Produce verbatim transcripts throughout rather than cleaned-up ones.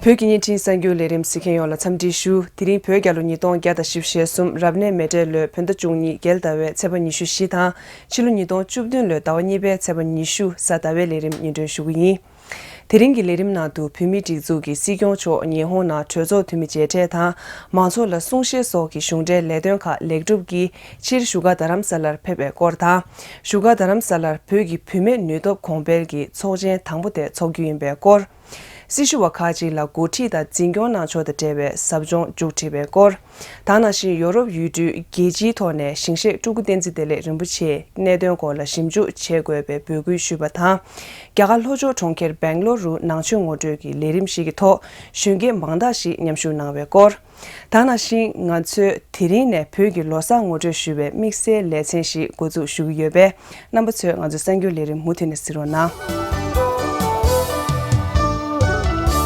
བོད་ཀྱི་བརྙན་འཕྲིན་གསར་འགྱུར་ལས་རིམ་གཟིགས་མཁན་ཡོངས་ལ་འཚམས་འདྲི་ཞུ། དེ་རིང་བོད་རྒྱལ་ལོ་ཉིས་སྟོང་བརྒྱ་དང་བཞི་བཅུ་ཞེ་གསུམ་རབ་གནས་མེ་སྤྲེལ་ལོའི་བོད་ཟླ་བཅུ་གཉིས་རྒྱལ་ཟླ་བའི་ཚེས་པ་ཉི་ཤུ་བཞི་དང་ཕྱི་ལོ་ཉིས་སྟོང་བཅུ་བདུན་ལོའི་ཟླ་བ་གཉིས་པའི་ཚེས་པ་ཉི་ཤུ་གཟའ་ཟླ་བའི་ལས་རིམ་སྙན་སྒྲོན་ཞུ་གི་ཡིན། དེ་རིང་གི་ལས་རིམ་ནང་དུ་བོད་མིའི་སྒྲིག་འཛུགས་ཀྱི་སྲིད་སྐྱོང་མཆོག་ཉི་ཧོང་ནང་གྲོས་ཚོགས་འཐུས་མི་མཇལ་འཕྲད་དང་མང་ཚོགས་ལ་གསུང་བཤད་སོགས་ཀྱི་གཞུང་འབྲེལ་ལས་དོན་ཁག་ལེགས་གྲུབ་ཀྱིས་ཕྱིར་བཞུགས་སྒར་རྡ་རམ་ས་ལར་ཕེབས་པའི་སྐོར་དང་། བཞུགས་སྒར་རྡ་རམ་ས་ལར་བོད་ཀྱི་བུད་མེད་ནུས་སྟོབས་གོང་འཕེལ་གྱི་ཚོགས་ཆེན་དང་པོ་དེ་འཚོགས་རྒྱུ་ཡིན་པའི་སྐོར། སྲི་ཞུ་བ་ཁག་ཅིག་ལ་འགོ་ཁྲིད་དང་འཛིན་སྐྱོང་གནང་ཕྱོགས་དང་འབྲེལ་བའི་ཟབ་སྦྱོང་མཇུག་སྒྲིལ་བའི་སྐོར། ད་ནང་བཞིན་ཡོ་རོབ་ཡུལ་གྲུའི་རྒྱལ་སྤྱིའི་ཐོག་ནས་ཞིང་གཤེགས་སྤྲུལ་སྐུ་བསྟན་འཛིན་བདེ་ལེགས་རིན་པོ་ཆེའི་གནད་དོན་སྐོར་ལ་ཞིབ་འཇུག་བྱེད་དགོས་པའི་འབོད་སྐུལ་ཞུས་པ་དང་། རྒྱ་གར་ལྷོ་ཕྱོགས་གྲོང་ཁྱེར་སྦེང་ལོར་རུ་ནང་ཆོས་ངོ་སྤྲོད་ཀྱི་ལས་རིམ་ཞིག་གི་ཐོག་གཞོན་སྐྱེས་མང་དག་ཞིག་མཉམ་ཞུགས་གནང་བའི་སྐོར། ད་ནང་བཞིན་ང་ཚོས་དེ་རིང་ནས་བོད་ཀྱི་ལོ་གསར་ངོ་སྤྲོད་ཞུ་བའི་དམིགས་བསལ་ལེ་ཚན་ཞིག་འགོ་འཛུགས་ཞུ་གི་ཡོད་པས། རྣམ་པ་ཚོས་ང་ཚོའི་གསར་འགྱུར་ལས་རིམ་མུ་མཐུད་ནས་གཟིགས་རོགས་གནང་།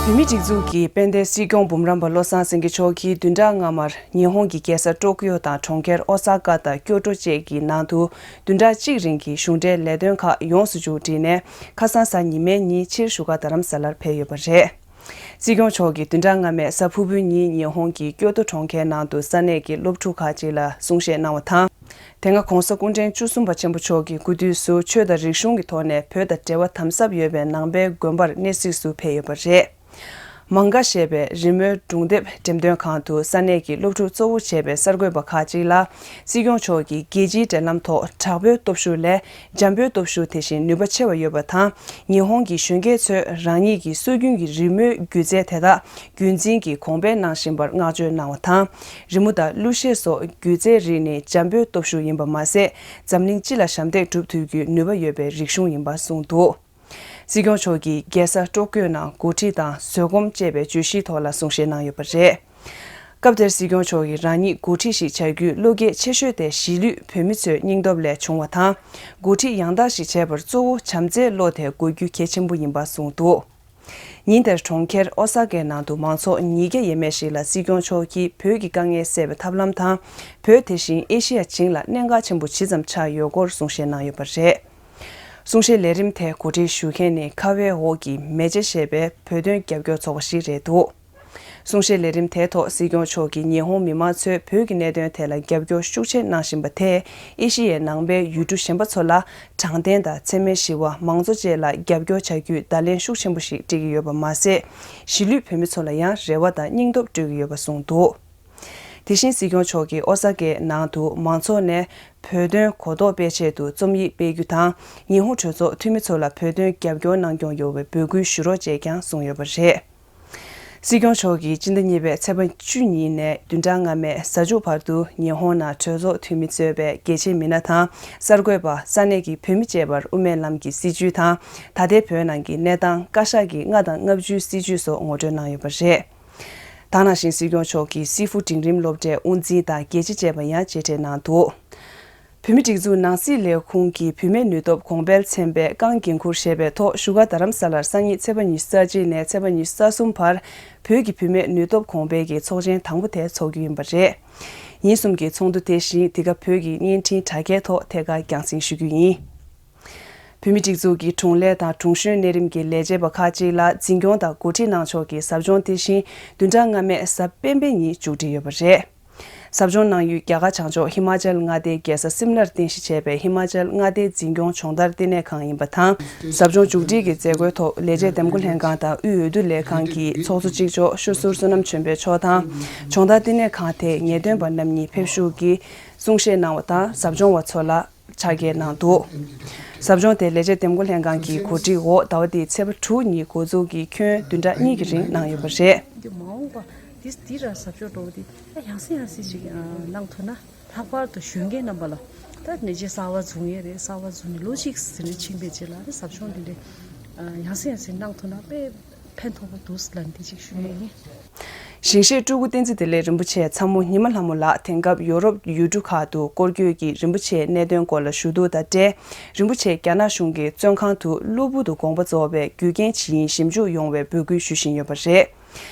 བོད་མིའི་སྒྲིག་འཛུགས་ཀྱི་དཔལ་ལྡན་སྲིད་སྐྱོང་འབུམ་རམས་པ་བློ་བཟང་སེང་གེ་མཆོག་གིས་བདུན་ཕྲག་སྔ་མར་ཉི་ཧོང་གི་རྒྱལ་ས་ཀྲོ་ཀིའོ་དང་གྲོང་ཁྱེར་ཨོ་ས་ཀ་དང་ཀྱོ་ཀྲོ་བཅས་ཀྱི་ནང་དུ་བདུན་ཕྲག་གཅིག་རིང་གི་གཞུང་འབྲེལ་ལས་དོན་ཁག་ཡོངས་སུ་མཇུག་སྒྲིལ་ནས། ཁ་སང་གཟའ་ཉི་མའི་ཉིན་ཕྱིར་བཞུགས་སྒར་རྡ་རམ་ས་ལར་ཕེབས་ཡོད་པ་རེད། སྲིད་སྐྱོང་མཆོག་གིས་བདུན་ཕྲག་སྔ་མའི་གཟའ་ཕུར་བུའི་ཉིན་ཉི་ཧོང་གི་ཀྱོ་ཏོ་གྲོང་ཁྱེར་ནང་དུ་ས་གནས་ཀྱི་སློབ་ཕྲུག་ཁག་ཅིག་ལ་གསུང་བཤད་གནང་བ་དང་། དེ་སྔ་༧གོང་ས་སྐུ་ཕྲེང་བཅུ་གསུམ་པ་ཆེན་པོ་མཆོག་གི་སྐུ་དུས་སུ་ཆོས་དང་རིག་གཞུང་གི་ཐོག་ནས་བོད་དང་འབྲེལ་བ་དམ་ཟབ་ཡོད་པའི་ནང་པའི་དགོན་པར་གནས་གཟིགས་སུ་ཕེབས་ཡོད་པ་རེད། མང་ཀ་ཞེས་པའི་རི་མོའི་སྒྲུང་དེབ་འགྲེམས་སྟོན་ཁང་དུ་ས་གནས་ཀྱི་སློབ་ཕྲུག་གཙོ་བོ་བྱས་པའི་གསར་འགོད་པ་ཁག་ཅིག་ལ། སྲིད་སྐྱོང་མཆོག་གིས་རྒྱལ་སྤྱིའི་འབྲེལ་ལམ་ཐོག་དྲག་པོའི་སྟོབས་ཤུགས་ལས་འཇམ་པོའི་སྟོབས་ཤུགས་དེ་བཞིན་ནུས་པ་ཆེ་བ་ཡོད་པ་དང་། ཉི་ཧོང་གི་གཞོན་སྐྱེས་ཚོས་རང་ཉིད་ཀྱི་སྲོལ་རྒྱུན་གྱི་རི་མོའི་སྒྱུ་རྩལ་དེ་དག་རྒྱུན་འཛིན་གྱིས་གོང་འཕེལ་གནང་བཞིན་པར་བསྔགས་བརྗོད་གནང་བ་དང་། རི་མོ་དང་གླུ་གཞས་སོགས་སྒྱུ་རྩལ་རིགས་ནི་འཇམ་པོའི་སྟོབས་ཤུགས་ཡིན་པ་མ་ཟད། འཛམ་གླིང་སྤྱི་ལ་ཞབས་འདེགས་སྒྲུབ་ཐུབ་རྒྱུའི་ནུས་པ་ཡོད་པའི་རིག་གཞུང་ཡིན་པ་གསུངས་འདུག། སྲིད་སྐྱོང་མཆོག་གིས་རྒྱལ་ས་ཀྲོ་ཀིའོ་ནང་འགོ་ཁྲིད་དང་བཟོད་སྒོམ་ཅེས་པའི་བརྗོད་གཞིའི་ཐོག་ལ་གསུང་བཤད་གནང་ཡོད་པ་རེད། སྐབས་དེར་སྲིད་སྐྱོང་མཆོག་གིས་རང་ཉིད་འགོ་ཁྲིད་ཞིག་བྱ་རྒྱུའི་བློ་སྐྱེད་ཆེ་ཤོས་དེ་གཞིས་ལུས་བོད་མི་ཚོའི་སྙིང་སྟོབས་ལས་བྱུང་བ་དང་། འགོ་ཁྲིད་ཡང་དག་ཞིག་བྱེད་པར་གཙོ་བོ་བྱམས་བརྩེའི་བློ་དེ་དགོས་རྒྱུ་གལ་ཆེན་པོ་ཡིན་པ་གསུངས་འདུག། ཉིན་དེར་གྲོང་ཁྱེར་ཨོ་ས་ཀའི་ནང་དུ་མང་ཚོགས་ཉིས་བརྒྱ་ཡས་མས་ཤིག་ལ་སྲིད་སྐྱོང་མཆོག་གིས་བོད་ཀྱི་དཀའ་ངལ་སེལ་བའི་ཐབས་ལམ་དང་། བོད་དེ་བཞིན་ཨེ་ཤི་ཡ་བྱིངས་ལ་གནད་འགག་ཆེན་པོ་ཇི་ཙམ་ཆགས་ཡོད་སྐོར་གསུང་བཤད་གནང་ཡོད་པ་རེད། གསུང་བཤད་ལས་རིམ་དེ་གོ་སྒྲིག་ཞུ་མཁན་ནི་ཁ་བའི་འོག་གི་མེ་ལྕེ་ཞེས་པའི་བོད་དོན་རྒྱབ་སྐྱོར་ཚོགས་པ་ཞིག་རེད་འདུག། གསུང་བཤད་ལས་རིམ་དེའི་ཐོག་སྲིད་སྐྱོང་མཆོག་གིས་ཉི་ཧོང་མི་མང་ཚོས་བོད་ཀྱི་གནད་དོན་ཐད་ལ་རྒྱབ་སྐྱོར་ཤུགས་ཆེ་གནང་བཞིན་པ་དེས་ཨེ་ཤི་ཡའི་ནང་པའི་ཡུལ་གྲུ་གཞན་པ་ཚོ་ལ་དྲང་བདེན་དང་འཚེ་མེད་ཞི་བ་མང་གཙོ་བཅས་ལ་རྒྱབ་སྐྱོར་བྱ་རྒྱུའི་བརྡ་ལན་ཤུགས་ཆེན་པོ་ཞིག་སྤྲད་ཀྱི་ཡོད་པ་མ་ཟད། གཞིས་ལུས་བོད་མི་ཚོ་ལ་ཡང་རེ་བ་དང་སྙིང་སྟོབས་སྤྲོད་ཀྱི་ཡོད་པ་གསུངས་འདུག། དེ་བཞིན་སྲིད་སྐྱོང་མཆོག་གིས་ཨོ་ས་ཀའི་ནང་དུ་མང་ཚོགས་ནས་བོད་དོན་གོ་རྟོགས་སྤེལ་ཆེད་དུ་རྩོམ་ཡིག་སྤེལ་རྒྱུ་དང་། ཉི་ཧོང་གྲོས་ཚོགས་འཐུས་མི་ཚོ་ལ་བོད་དོན་རྒྱབ་སྐྱོར་གནང་སྐྱོང་ཡོང་བའི་འབོད་སྐུལ་ཞུ་རོགས་བཅས་ཀྱང་གསུངས་ཡོད་པ་རེད། སྲིད་སྐྱོང་མཆོག་གིས་སྤྱི་ཟླ་གཉིས་པའི་ཚེས་པ་བཅུ་གཉིས་ནས་བདུན་ཕྲག་སྔ་མའི་གཟའ་མཇུག་བར་དུ་ཉི་ཧོང་ནང་གྲོས་ཚོགས་འཐུས་མི་གཙོས་པའི་རྒྱལ་ཆེན་མི་སྣ་དང་གསར་འགོད་པ། ས་གནས་ཀྱི་བོད་མི་བཅས་པར་དབུ་མའི་ལམ་གྱི་སྲིད་བྱུས་དང་། ད་ལྟའི་བོད་ནང་གི་གནས་སྟངས། བཀའ་ཤག་གི་ལྔ་དང་ལྔ་བཅུའི་སྲིད་བྱུས་སོགས་ངོ་སྤྲོད་གནང་ཡོད་པ་རེད། ད་ནང་བཞིན་སྲིད་སྐྱོང་མཆོག་གིས་སི་ཧྥུ་འབྲིང་རིམ་སློབ་གྲྭའི་དབུ་འཛིན་དང་དགེ་ཆེ་བཅས་པ་ཡང་མཇལ་འཕྲད་གནང་འདུག། བོད་མིའི་སྒྲིག་འཛུགས་ནང་སྲིད་ལས་ཁུངས་ཀྱི་བུད་མེད་ནུས་སྟོབས་གོང་འཕེལ་ཚན་པས་རྐང་འགན་འཁུར་བཞེས་པའི་ཐོག་བཞུགས་སྒར་རྡ་རམ་ས་ལར་སང་ཉིན་ཚེས་པ་ཉི་ཤུ་རྩ་གཅིག་ནས་ཚེས་པ་ཉི་ཤུ་རྩ་གསུམ་བར་བོད་ཀྱི་བུད་མེད་ནུས་སྟོབས་གོང་འཕེལ་གྱི་ཚོགས་ཆེན་དང་པོ་དེ་འཚོགས་རྒྱུ་ཡིན་པ་རེད། ཉིན་གསུམ་གྱི་ཚོགས་འདུ་དེ་བཞིན་འདི་ག་བོད་ཀྱི་བརྙན་འཕྲིན་དྲ་རྒྱའི་ཐོག་ཐད་ཀར་རྒྱང་སྲིང་ཞུ་རྒྱུ་ཡིན། བོད་མིའི་སྒྲིག་འཛུགས་ཀྱི་དྲུང་ལས་དང་དྲུང་གཞོན་གནས་རིམ་གྱི་ལས་བྱེད་པ་ཁག་ཅིག་ལ་འཛིན་སྐྱོང་དང་འགོ་ཁྲིད་གནང་ཕྱོགས་ཀྱི་ཟབ་སྦྱོང་དེ་བཞིན་བདུན་ཕྲག་སྔ་མའི་གཟའ་སྤེན་པའི་ཉིན་མཇུག་སྒྲིལ་ཡོད་པ་རེད། ཟབ་སྦྱོང་གནང་ཡུལ་རྒྱ་གར་བྱང་ཕྱོགས་ཧི་མ་ཅལ་མངའ་སྡེའི་རྒྱལ་ས་སིམ་ལར་རྟེན་གཞི་བྱས་པའི་ཧི་མ་ཅལ་མངའ་སྡེའི་འཛིན་སྐྱོང་སྦྱོང་བརྡར་བསྟི་གནས་ཁང་ཡིན་པ་དང་། ཟབ་སྦྱོང་མཇུག་སྒྲིལ་གྱི་མཛད་སྒོའི་ཐོག་ལས་བྱེད་འདེམས་བསྐོ་ལྷན་ཁང་དང་དབུས་འོས་བསྡུ་ལས་ཁང་གི་ཚོགས་གཙོ་གཅིག་ལྕོགས་ཤོ་ཟུར་བསོད་ནམས་ཆོས་འཕེལ་མཆོག་དང་། སྦྱོང་བརྡར་བསྟི་གནས་ཁང་དེའི་ངེས་སྟོན་པ་རྣམ་གཉིས་ཕེབས་བཞུགས་ཀྱིས་གསུང་བཤད་གནང་བ་དང་། ཟབ་སྦྱོང་བ་ཚོ་ལ་ཕྱག་འཁྱེར་གནང་འདུག། ཟབ་སྦྱོང་དེ་ལས་བྱེད་འདེམས་བསྐོ་ལྷན་ཁང་གི་གོ་སྒྲིག་འོག་ཟླ་བ་འདིའི་ཚེས་པ་དྲུག་ཉིན་འགོ་འཛུགས་ཀྱིས་ཁྱོན་བདུན་ཕྲག་གཉིས་ཀྱི་རིང་གནང་ཡོད་པ་རེད། འདི་མ་འོངས་པ་འདི་འདི་ར་ཟབ་སྦྱོང་འགྲོ་བ་འདི་ད་ཡང་སེ་ཡང་སེ་ཞིག་གནང་ཐུབ་ན། ལྷག་པར་དུ་གཞོན་སྐྱེས་རྣམ་པ་ལ་ད་ནད་གཞི་གསར་བ་འཛུགས་ངེས་རེད། གསར་བ་འཛུགས་ནས་ལོ་གཅིག་ཟིན་རེ་ཕྱིན་པའི་རྗེས་ལ་ནི་ཟབ་སྦྱོང་འདི་འདྲའི་ཡང་སེ་ཡང་སེ་གནང་ཐུབ་ན་དཔེ་ཕན་ཐོགས་པོ་འདུག་ལབ་འདི་ཅིག་ཞུ་ཡས་ཡིན། ཞིང་གཤེགས་སྤྲུལ་སྐུ་བསྟན་འཛིན་བདེ་ལེགས་རིན་པོ་ཆེ་ཚ་མོ་ཉི་མ་ལྷ་མོ་ལགས་དེང་སྐབས་ཡོ་རོབ་ཡུལ་གྲུ་ཁག་ཏུ་སྐོར་སྐྱོད་ཀྱིས་རིན་པོ་ཆེའི་གནད་དོན་སྐོར་ལ་ཞུ་གཏུག་དང་འབྲེལ། རིན་པོ་ཆེ་རྒྱ་ནག་གཞུང་གི་བཙོན་ཁང་དུ་གློ་བུར་དུ་དགོངས་པ་རྫོགས་པའི་རྒྱུ་རྐྱེན་ཇི་ཡིན་ཞིབ་འཇུག་ཡོང་བའི་འབོད་སྐུལ་ཞུ་བཞིན་ཡོད་པ་རེད།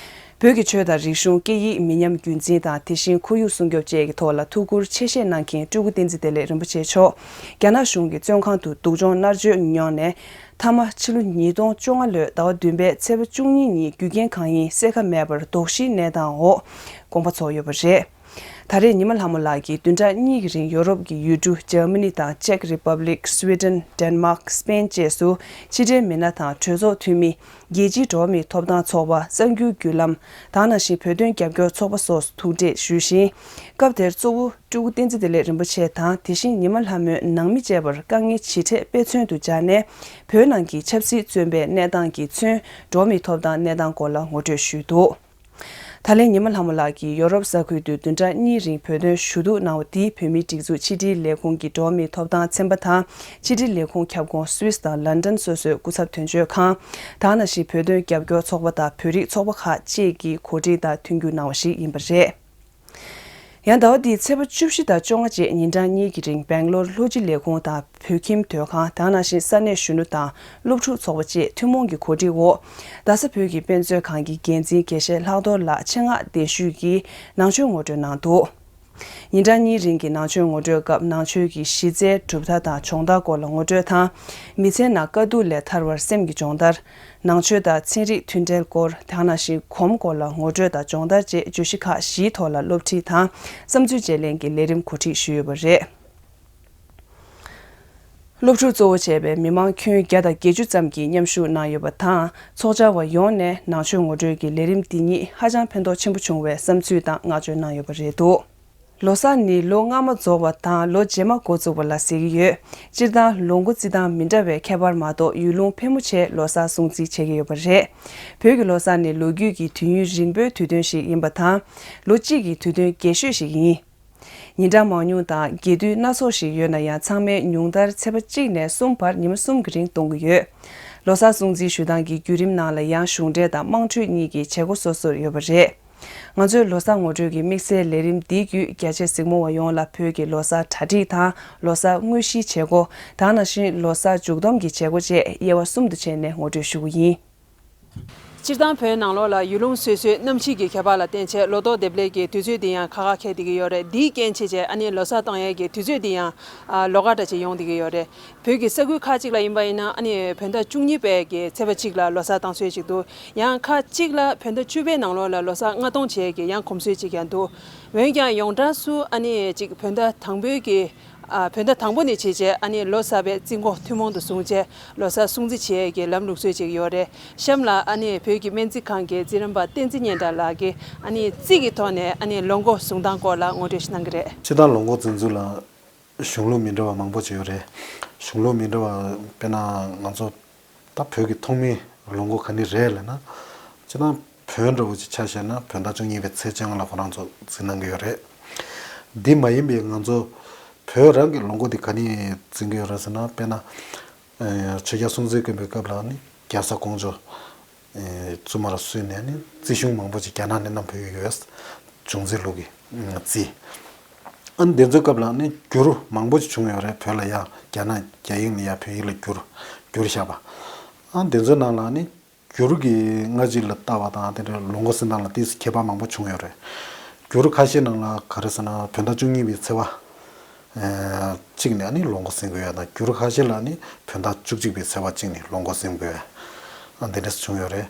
བོད་ཀྱི་ཆོས་དང་རིག་གཞུང་། སྐད་ཡིག། མི་ཉམས་རྒྱུན་འཛིན་དང་དེ་བཞིན་ཁོར་ཡུག་སྲུང་སྐྱོབ་བཅས་ཀྱི་ཐོག་ལ་ཐུགས་ཁུར་ཆེ་བཞེས་གནང་མཁན་སྤྲུལ་སྐུ་བསྟན་འཛིན་བདེ་ལེགས་རིན་པོ་ཆེ་མཆོག་རྒྱ་ནག་གཞུང་གི་བཙོན་ཁང་དུ་སྡུག་སྦྱོང་མནར་གཅོད་མྱོང་ནས། མཐའ་མ་ཕྱི་ལོ་ཉིས་སྟོང་བཅོ་ལྔ་ལོའི་ཟླ་བ་བདུན་པའི་ཚེས་པ་བཅུ་གཉིས་ཉིན་རྒྱུ་རྐྱེན་གང་ཡིན་གསལ་ཁ་མེད་པར་དོགས་གཞིའི་གནས་སྟངས་འོག་དགོངས་པ་རྫོགས་ཡོད་པ་རེད། ད་རེས་ཉི་མ་ལྷ་མོ་ལགས་ཀྱིས་བདུན་ཕྲག་གཉིས་ཀྱི་རིང་ཡོ་རོབ་ཀྱི་ཡུལ་གྲུ་འཇར་མ་ནི་དང་ཅེཀ་རི་པབ་ལིག་སུའེ་ཏན། ཌེན་མཱག་སྤེན་བཅས་སུ་ཕྱི་འབྲེལ་མི་སྣ་དང་གྲོས་ཚོགས་འཐུས་མི། རྒྱལ་སྤྱིའི་འགྲོ་བ་མིའི་ཐོབ་ཐང་ཚོགས་པ། གསར་འགྱུར་བརྒྱུད་ལམ་དང་ནང་བཞིན་བོད་དོན་རྒྱབ་སྐྱོར་ཚོགས་པ་སོགས་སུ་ཐུག་འཕྲད་ཞུས་ཤིང་། སྐབས་དེར་གཙོ་བོ་སྤྲུལ་སྐུ་བསྟན་འཛིན་བདེ་ལེགས་རིན་པོ་ཆེ་དང་དེ་བཞིན་ཉི་མ་ལྷ་མོའི་ནང་མི་བཅས་པར་དཀའ་ངལ་ཇི་འཕྲད་དཔེ་མཚོན་དུ་སྦྱར་ནས། བོད་ནང་གི་ཆབ་སྲིད་བཙོན་པའི་གནས་སྟངས་ཀྱིས་མཚོན་འགྲོ་བ་མིའི་ཐོབ་ཐང་གནས་སྟངས་སྐོར་ལ་ངོ་སྤྲོད་ཞུས་འདུག་ད་ལན་ཉི་མ་ལྷ་མོ་ལགས་ཀྱིས་ཡོ་རོབ་ས་ཁུལ་དུ་བདུན་ཕྲག་གཉིས་རིང་བོད་དོན་ཞུ་གཏུག་གནང་བ་འདིས་བོད་མིའི་སྒྲིག་འཛུགས་ཕྱི་དྲིལ་ལས་ཁུངས་ཀྱི་འགྲོ་བ་མིའི་ཐོབ་ཐང་ཚན་པ་དང་། ཕྱི་དྲིལ་ལས་ཁུངས་ཁྱབ་ཁོངས་སུད་སི་དང་ལན་ཌན་སོ་སོའི་སྐུ་ཚབ་དོན་གཅོད་ཁང་། དེ་ནང་བཞིན་བོད་དོན་རྒྱབ་སྐྱོར་ཚོགས་པ་དང་བོད་རིགས་ཚོགས་པ་ཁག་བཅས་ཀྱིས་གོ་སྒྲིག་དང་མཐུན་འགྱུར་གནང་བ་ཞིག་ཡིན་པ་རེད། ཡང་ཟླ་བ་འདིའི་ཚེས་པ་བཅུ་བཞི་དང་བཅོ་ལྔ་བཅས་ཉིན་གྲངས་གཉིས་ཀྱི་རིང་སྦེང་ལོར་ལྷོ་སྤྱི་ལས་ཁུངས་དང་། བོད་ཁྱིམ་སྡོད་ཁང་། དེ་ནང་བཞིན་ས་གནས་གཞོན་ནུ་དང་སློབ་ཕྲུག་ཚོགས་པ་བཅས་ཐུན་མོང་གི་གོ་སྒྲིག་འོག་རྡ་ས་བོད་ཀྱི་དཔེ་མཛོད་ཁང་གི་འགན་འཛིན་དགེ་བཤེས་ལྷག་རྡོར་ལགས་ཆེད་མངགས་གདན་ཞུས་ཀྱིས་ནང་ཆོས་ངོ་སྤྲོད་གནང་འདུག་ཉིན་གྲངས་གཉིས་རིང་གི་ནང་ཆོས་ངོ་སྤྲོད་སྐབས་ནང་ཆོས་ཀྱི་གཞི་རྩའི་གྲུབ་མཐའ་དང་སྦྱོང་བརྡར་སྐོར་ལ་ངོ་སྤྲོད་དང་། མི་ཚེའི་ནང་དཀའ་སྡུག་ལས་ཐར་བར་སེམས་ཀྱི་སྦྱོང་བརྡར། ནང་ཆོས་དང་ཚན་རིག་མཐུན་འབྲེལ་སྐོར། དེ་ནང་བཞིན་གོམས་སྐོར་ལ་ངོ་སྤྲོད་དང་སྦྱོང་བརྡར་བཅས་བརྗོད་གཞི་ཁག་བཞིའི་ཐོག་ལ་སློབ་ཁྲིད་དང་བསམ་ཚུལ་བརྗེ་ལེན་གྱི་ལས་རིམ་གོ་སྒྲིག་ཞུས་ཡོད་པ་རེད། སློབ་ཕྲུག་གཙོ་བོ་བྱས་པའི་མི་མང་ཁྱོན་བརྒྱ་དང་བརྒྱད་ཅུ་ཙམ་གྱིས་མཉམ་ཞུགས་གནང་ཡོད་པ་དང་། ཚོགས་བཅར་བ་ཡོངས་ནས་ནང་ཆོས་ངོ་སྤྲོད་ཀྱི་ལས་རིམ་འདི་ཉིད་ཧ་ཅང་ཕན་ཐོགས་ཆེན་པོ་བྱུང་བའི་བསམ་ཚུལ་དང་བསྔགས་བརྗོད་གནང་ཡོད་པ་རེད་འདུག་ལོ་གསར་ནི་ལོ་སྔ་མ་རྫོགས་པ་དང་ལོ་རྗེས་མ་འགོ་བཙུགས་པ་ལ་ཟེར་གྱི་ཡོད། སྤྱིར་བཏང་ལོ་འགོ་བརྩི་སྟངས་མི་འདྲ་བའི་ཁྱད་པར་མ་གཏོགས་ཡུལ་ལུང་ཕལ་མོ་ཆེས་ལོ་གསར་སྲུང་བརྩི་བྱེད་ཀྱི་ཡོད་པ་རེད། བོད་ཀྱི་ལོ་གསར་ནི་ལོ་རྒྱུས་ཀྱི་དུས་ཡུན་རིང་པོའི་དུས་སྟོན་ཞིག་ཡིན་པ་དང་། ལོ་གཅིག་གི་དུས་སྟོན་རྒྱས་ཤོས་ཤིག་ཡིན། ཉིན་གྲངས་མང་ཉུང་དང་རྒྱས་བསྡུས་སྣ་ཚོགས་ཤིག་ཡོད་ན་ཡང་ཚང་མས་ཉུང་མཐར་ཚེས་པ་གཅིག་ནས་གསུམ་བར་ཉི་མ་གསུམ་གྱི་རིང་གཏོང་གི་ཡོད། ལོ་གསར་སྲུང་བརྩིའི་ཞུ་སྟངས་ཀྱི་བརྒྱུད་རིམ་ནང་ལ་ཡང་གཞུང་འབྲེལ་དང་དམངས་ཁྲོད་གཉིས་ཀྱི་བྱེད་སྒོ་སོ་སོར་ཡོད་པ་རེད། ང་ཚོའི་ལོ་གསར་ངོ་སྤྲོད་ཀྱི་དམིགས་བསལ་ལས་རིམ་འདིའི་བརྒྱུད་རྒྱ་ཆེ་གཟིགས་མོ་བ་ཡོངས་ལ་བོད་ཀྱི་ལོ་གསར་གྲ་སྒྲིག་དང་ལོ་གསར་དངོས་གཞིའི་བྱེད་སྒོ། དེ་ནང་བཞིན་ལོ་གསར་མཇུག་བསྡོམས་ཀྱི་བྱེད་སྒོ་བཅས་དབྱེ་བ་གསུམ་དུ་ཕྱེ་ནས་ངོ་སྤྲོད་ཞུ་གི་ཡིན། སྤྱིར་བཏང་བོད་ནང་ལོགས་ལ་ཡུལ་ལུང་སོ་སོའི་གནམ་གཤིས་ཀྱི་ཁྱད་པར་ལ་བརྟེན་བྱས་ལོ་ཏོག་འདེབས་ལས་ཀྱི་དུས་ཚོད་འདི་ཡང་ཁ་ཁ་འཁེལ་བསྡད་ཀྱི་ཡོད་རེད། འདིའི་རྐྱེན་བྱས་བྱས་ཨ་ནི་ལོ་གསར་གཏོང་ཡས་ཀྱི་དུས་ཚོད་འདི་ཡང་ཨ་ལོགས་ཀ་འདྲ་ཅིག་ཡོང་བསྡད་ཀྱི་ཡོད་རེད། བོད་ཀྱི་ས་ཁུལ་ཁག་ཅིག་ལ་ཡིན་པ་ཡིན་ན་ཨ་ནི་བོད་ཟླ་བཅུ་གཉིས་པའི་གི་ཚེས་པ་གཅིག་ལ་ལོ་གསར་བཏང་སྲོལ་ཅིག་འདུག་ཡང་ཁག་ཅིག་ལ་བོད་ཟླ་བཅུ་པའི་ནང་ལོགས་ལ་ལོ་གསར་སྔ་གཏོང་བྱེད་ཡས་ཀྱི་ཡང་གོམས་སྲོལ་ཅིག་ཡང་འདུག་འོན་ཀྱང་ཡོངས་གྲགས་སུ་ཨ་ནི་ཅིག་བོད་ཟླ་དང་པོའི་གི་ཨ་བོད་ཟླ་དང་པོ་ནས་བྱས་རྗེས་ཨ་ནི་ལོ་གསར་པའི་རྩིས་འགོ་ཐུན་མོང་དུ་བཟུང་རྗེས་ལོ་གསར་སྲུང་བརྩི་བྱེད་ཡས་ཀྱི་ལམ་ལུགས་སྲོལ་ཅིག་ཡོད་རེད། གཤམ་ལ་ཨ་ནི་བོད་ཀྱི་སྨན་རྩིས་ཁང་གི་རྩིས་རིན་པ་བསྟན་འཛིན་སྙན་གྲགས་ལགས་ཀྱིས་ཨ་ནི་རྩིས་ཀྱི་ཐོག་ནས་ཨ་ནི་ལོ་འགོ་བཟུང་སྟངས་སྐོར་ལ་ངོ་སྤྲོད་ཞིག་གནང་གི་རེད། སྤྱིར་བཏང་ལོ་འགོ་འཛིན་ཚུལ་ལ་གཞུང་ལུགས་མི་འདྲ་བ་མང་པོ་ཅིག་ཡོད་རེད། གཞུང་ལུགས་མི་འདྲ་བ་དཔེར་ན་ང་ཚོ་ད་བོད་ཀྱི་ཐོག་མའི་ལོ་འགོ་ག་ནས་རེད་ལབ་ན། སྤྱིར་བཏང་བོད་འདྲ་བོ་ཅིག་ཆ་བཞག་ན་བོད་ཟླ་བཅུ་གཉིས་པའི་ཚེས་བཅོ་ལྔ་ལ་ཁོ་རང་ཚོ་འཛིན་གནང་གི་ཡོད་རེད། འདི་མ་ཡིན་པའི་ང་ཚོ་བོད་རང་གི་ལོ་འགོ་འདི་ག་ནས་འཛིན་གི་ཡོད་རེད་ཟེར་ན། དཔེར་ན་ཆོས་རྒྱལ་སྲོང་བཙན་སྒམ་པོའི་སྐབས་ལ་ནི་རྒྱལ་ས་ཀོང་ཇོ་བཙུན་མོ་ལ་བསུས་ནས་ནི་རྩིས་གཞུང་མང་པོ་ཅིག་རྒྱ་ནག་ནས་བསྣམས་ཕེབས་ཀྱི་ཡོད། བྱུང་འཛིན་ལུགས་ཀྱི་རྩིས། ཨ་ནི་དེ་ཚོའི་སྐབས་ལ་ནི་བསྒྱུར་མང་པོ་ཅིག་བྱུང་ཡོད་རེད། བོད་ལ་ཡང་རྒྱ་ནག་རྒྱ་ཡིག་ནས་ཡང་བོད་ཡིག་ལ་བསྒྱུར་བསྒྱུར་བཞག་པ། ཨ་དེ་ཚོའི་ནང་ལ་ནི་བསྒྱུར་གྱི་སྔ་རྗེས་ལ་ལྟ་བ་དང་དེ་འདྲའི་ལོ་འགོ་ཟིན་སྟངས་ལ་ཏོག་ཙམ་ཁྱད་པར་མང་པོ་བྱུང་ཡོད་རེད། བསྒྱུར་ཁ་ཤས་ནང་ལ་ག་རེ་ཟེར་ན་བོད་ཟླ་བཅུ་གཉིས་པའི་ཚེས་པ་གཅིག་ནས་ནི་ལོ་འགོ་ཟིན་དགོས་ཡ་དང་། བསྒྱུར་ཁ་ཤས་ལ་ནི་བོད་ཟླ་བཅུ་གཅིག་པའི་ཚེས་པ་གཅིག་ནས་ལོ་འགོ་ཟིན་དགོས་ཡ། ཨ་དེ་འདྲ་བྱུང་ཡོད་རེད།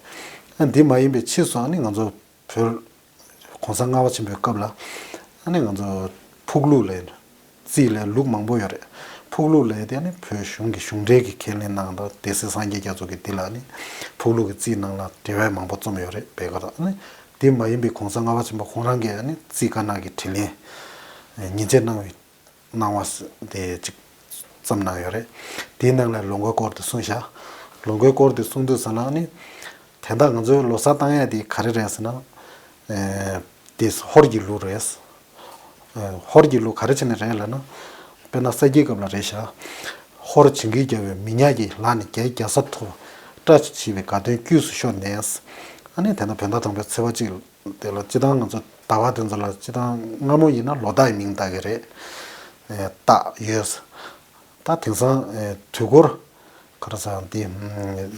ཨ་འདི་མ་ཡིན་པའི་ཕྱིས་སུ་ཨ་ནི་ང་ཚོ་བོད་གོང་ས་ལྔ་པ་ཆེན་པོའི་སྐབས་ལ་ཨ་ནི་ང་ཚོ་ཕུག་ལུགས་ལབ་རྩིས་ལབ་ལུགས་མང་པོ་ཡོད་རེད། ཕུག་ལུགས་ལབ་དེ་ཨ་ནི་བོད་གཞུང་གི་གཞུང་འབྲེལ་གྱི་ཁས་ལེན་གནང་དང་སྡེ་སྲིད་སངས་རྒྱས་རྒྱ་མཚོ་གིས་འདི་ལ་ཨ་ནི་ཕུག་ལུགས་ཀྱི་རྩིས་ནང་ལ་འགྲེལ་བ་མང་པོ་རྩོམ་ཡོད་རེད། བོད་སྐད་ལ་ཨ་ནི་དེ་མ་ཡིན་པའི་གོང་ས་ལྔ་པ་ཆེན་པོ་ཁོང་རང་གིས་ཨ་ནི་རྩིས་དཀར་ནག་གི་དྲིས་ལན་ཉིན་བྱེད་གནང་བའི་གནང་བ་དེ་ཅིག་བརྩམས་གནང་ཡོད་རེད། དེའི་ནང་ལ་ལོ་འགོའི་སྐོར་དེ་གསུངས་བཞག་ལོ་འགོའི་སྐོར་དེ་གསུངས་དུས་ཙམ་ལ་ནི། དེ་འདྲ་ང་ཚོའི་ལོ་གསར་བཏང་ཡ་དེ་ག་རེ་རེད་ཟེར་ན། ཨེ་དེ་ཧོར་གྱི་ལུགས་རེད། ཨེ་ཧོར་གྱི་ལུགས་ག་རེ་བྱས་ནས་རེད་ལབ་ན། དཔེར་ན་ས་སྐྱའི་སྐབས་ལ་རེད་བཞག་ཧོར་བྱིན་གྱིས་བརྒྱབ་པའི་མི་ཉག་གི་ལག་ནས་རྒྱའི་རྒྱལ་ས་ཐོབ། སྐྲ་བྱིས་པའི་དགའ་སྟོན་དཀྱུས་སུ་ཤོར་ནས། ཨ་ནི་དེ་འདྲ་བོད་ཟླ་དང་པོའི་ཚེས་པ་གཅིག་དེ་ལ་སྤྱིར་བཏང་ང་ཚོ་ཟླ་བ་དེ་ཚོ་ལ་སྤྱིར་བཏང་སྔ་མོ་ཡིན་ན་ལོ་ཟླ་ཡི་མིང་བཏགས་ཀྱི་རེད། ཨེ་བཏགས་ཡོད། ད་དེང་སང་ཨེ་དུས་འཁོར་ག་རེ་ཟེར་འདི་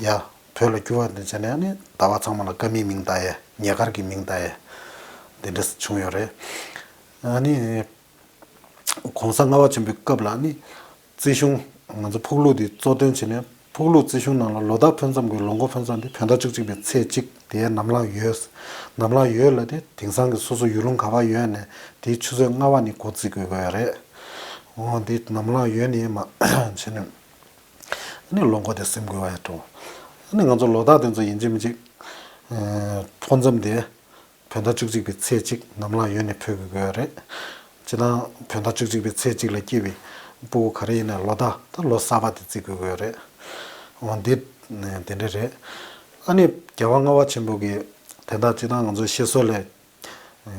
ཡ་ བོད་ལ་བསྒྱུར་བ་དེ་བྱས་ནས་ཨ་ནི་ཟླ་བ་ཚང་མ་ལ་ཀ་མིའི་མིང་བཏགས་ཡས། ཉེ་དཀར་གྱི་མིང་བཏགས་ཡས་དེ་འདྲ་བྱུང་ཡོད་རེད། ཨ་ནི་༸གོང་ས་ལྔ་པ་ཆེན་པོའི་སྐབས་ལ་ཨ་ནི་རྩིས་གཞུང་ང་ཚོ་ཕུག་ལུགས་དེ་གཙོ་དོན་བྱས་ནས་ཕུག་ལུགས་རྩིས་གཞུང་ནང་ལ་ལོ་ཟླ་འཕེལ་མཚམས་ཀྱི་ལོ་འགོ་འཕེལ་མཚམས་དེ་བོད་ཟླ་བཅུ་གཅིག་པའི་ཚེས་གཅིག་དེའི་ནམ་ལངས་ཡོས། ནམ་ལངས་ཡོས་ལ་དེ་དེང་སང་གི་སོ་སོ་ཡུལ་ལུང་ག་པར་ཡོད་ནས་དེའི་ཆུ་ཚོད་ལྔ་པ་ནས་འགོ་རྩིས་དགོས་ཀྱི་ཡོད་རེད། འོ་དེ་ནམ་ལངས་ཡོས་ནས་མ་བྱས་ནས། ཨ་ནི་ལོ་འགོ་དེ་ཟིན་དགོས་པ་ཡང་འགྲོ། ཨ་ནི་ང་ཚོ་ལོ་རྟགས་དེ་ཚོ་ཡིན་གཅིག་མིན་གཅིག་ཨེ་འཕོ་མཚམས་དེ་བོད་ཟླ་བཅུ་གཅིག་པའི་ཚེས་གཅིག་ནམ་ལངས་ཡོས་ནས་འཕོ་དགོས་ཀྱི་ཡོད་རེད། སྤྱིར་བཏང་བོད་ཟླ་བཅུ་གཅིག་པའི་ཚེས་གཅིག་ལ་སྐྱེས་པའི་སྤུ་གུ་ག་རེ་ཡིན་ན་ལོ་ཟླ་ད་ལོ་གསར་པ་དེ་བརྩི་དགོས་ཀྱི་ཡོད་རེད། འོ་འདི་དེ་འདྲ་རེད། ཨ་ནི་རྒྱལ་བ་ལྔ་པ་ཆེན་པོ་གིས་དེ་དག་སྤྱིར་བཏང་ང་ཚོ་བཤད་སྲོལ་ལས།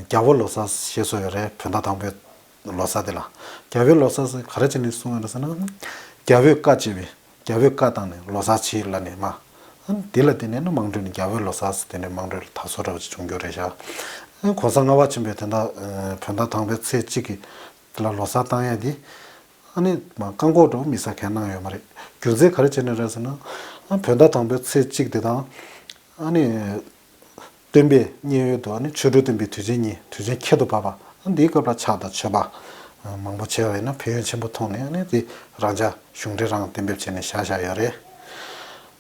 རྒྱལ་པོའི་ལོ་གསར་ཞེས་སོགས་ཡོད་རེད། བོད་ཟླ་དང་པོའི་ལོ་གསར་དེ་ལ། རྒྱལ་པོའི་ལོ་གསར་ཟེར་ག་རེ་བྱས་ནས་གསུངས་ཡོད་རེད་ཟེར་ན། རྒྱལ་པོས་བཀའ་བཅད་པའི་རྒྱལ་པོས་བཀའ་བཏང་ནས་ལོ་གསར་བྱེད་ལབ་ནས་མ། ཨ་ནི་དེ་ལ་བརྟེན་ནས་ནི་དམངས་ཁྲོད་ནས་རྒྱལ་པོའི་ལོ་གསར་ཟེར་དེ་འདྲའི་དམངས་ཁྲོད་ལ་དར་སྲོལ་འདྲ་བོ་ཅིག་བྱུང་རྒྱུ་རེད་ཤག་ཨ་ནི་གོང་ས་ལྔ་པ་ཆེན་པོས་དེ་འདྲ་བོད་ཟླ་དང་པོའི་ཚེས་གཅིག་གི་དེ་ལ་ལོ་གསར་བཏང་ཡ་དེ། ཨ་ནི་མ་བཀག་འགོག་འདྲ་བོ་དམིགས་བསལ་གང་གནང་ཡོད་མ་རེད། རྒྱུ་མཚན་ག་རེ་བྱས་ནས་རེད་ཟེར་ན། ཨ་བོད་ཟླ་དང་པོའི་ཚེས་གཅིག་དེ་དང་། ཨ་ནི། སྟོན་པའི་མཉན་ཡོད་དུ་ཨ་ནི་ཆོ་འཕྲུལ་སྟོན་པའི་དུས་ཆེན་གཉིས་དུས་ཆེན་ཁྱད་དུ་འཕགས་པ་ཨ་འདིའི་སྐབས་ལ་ཕྱག་དང་མཆོད་པ་མང་པོ་བྱས་པ་ཡིན་ན་ཕན་ཡོན་ཆེན་པོ་མཐོང་ནས་ཨ་ནི་དེ་རང་འཇགས་གཞུང་འབྲེལ་རང་གཏན་འབེབས་བྱས་ནས་བཞག་བཞག་ཡོད་རེད།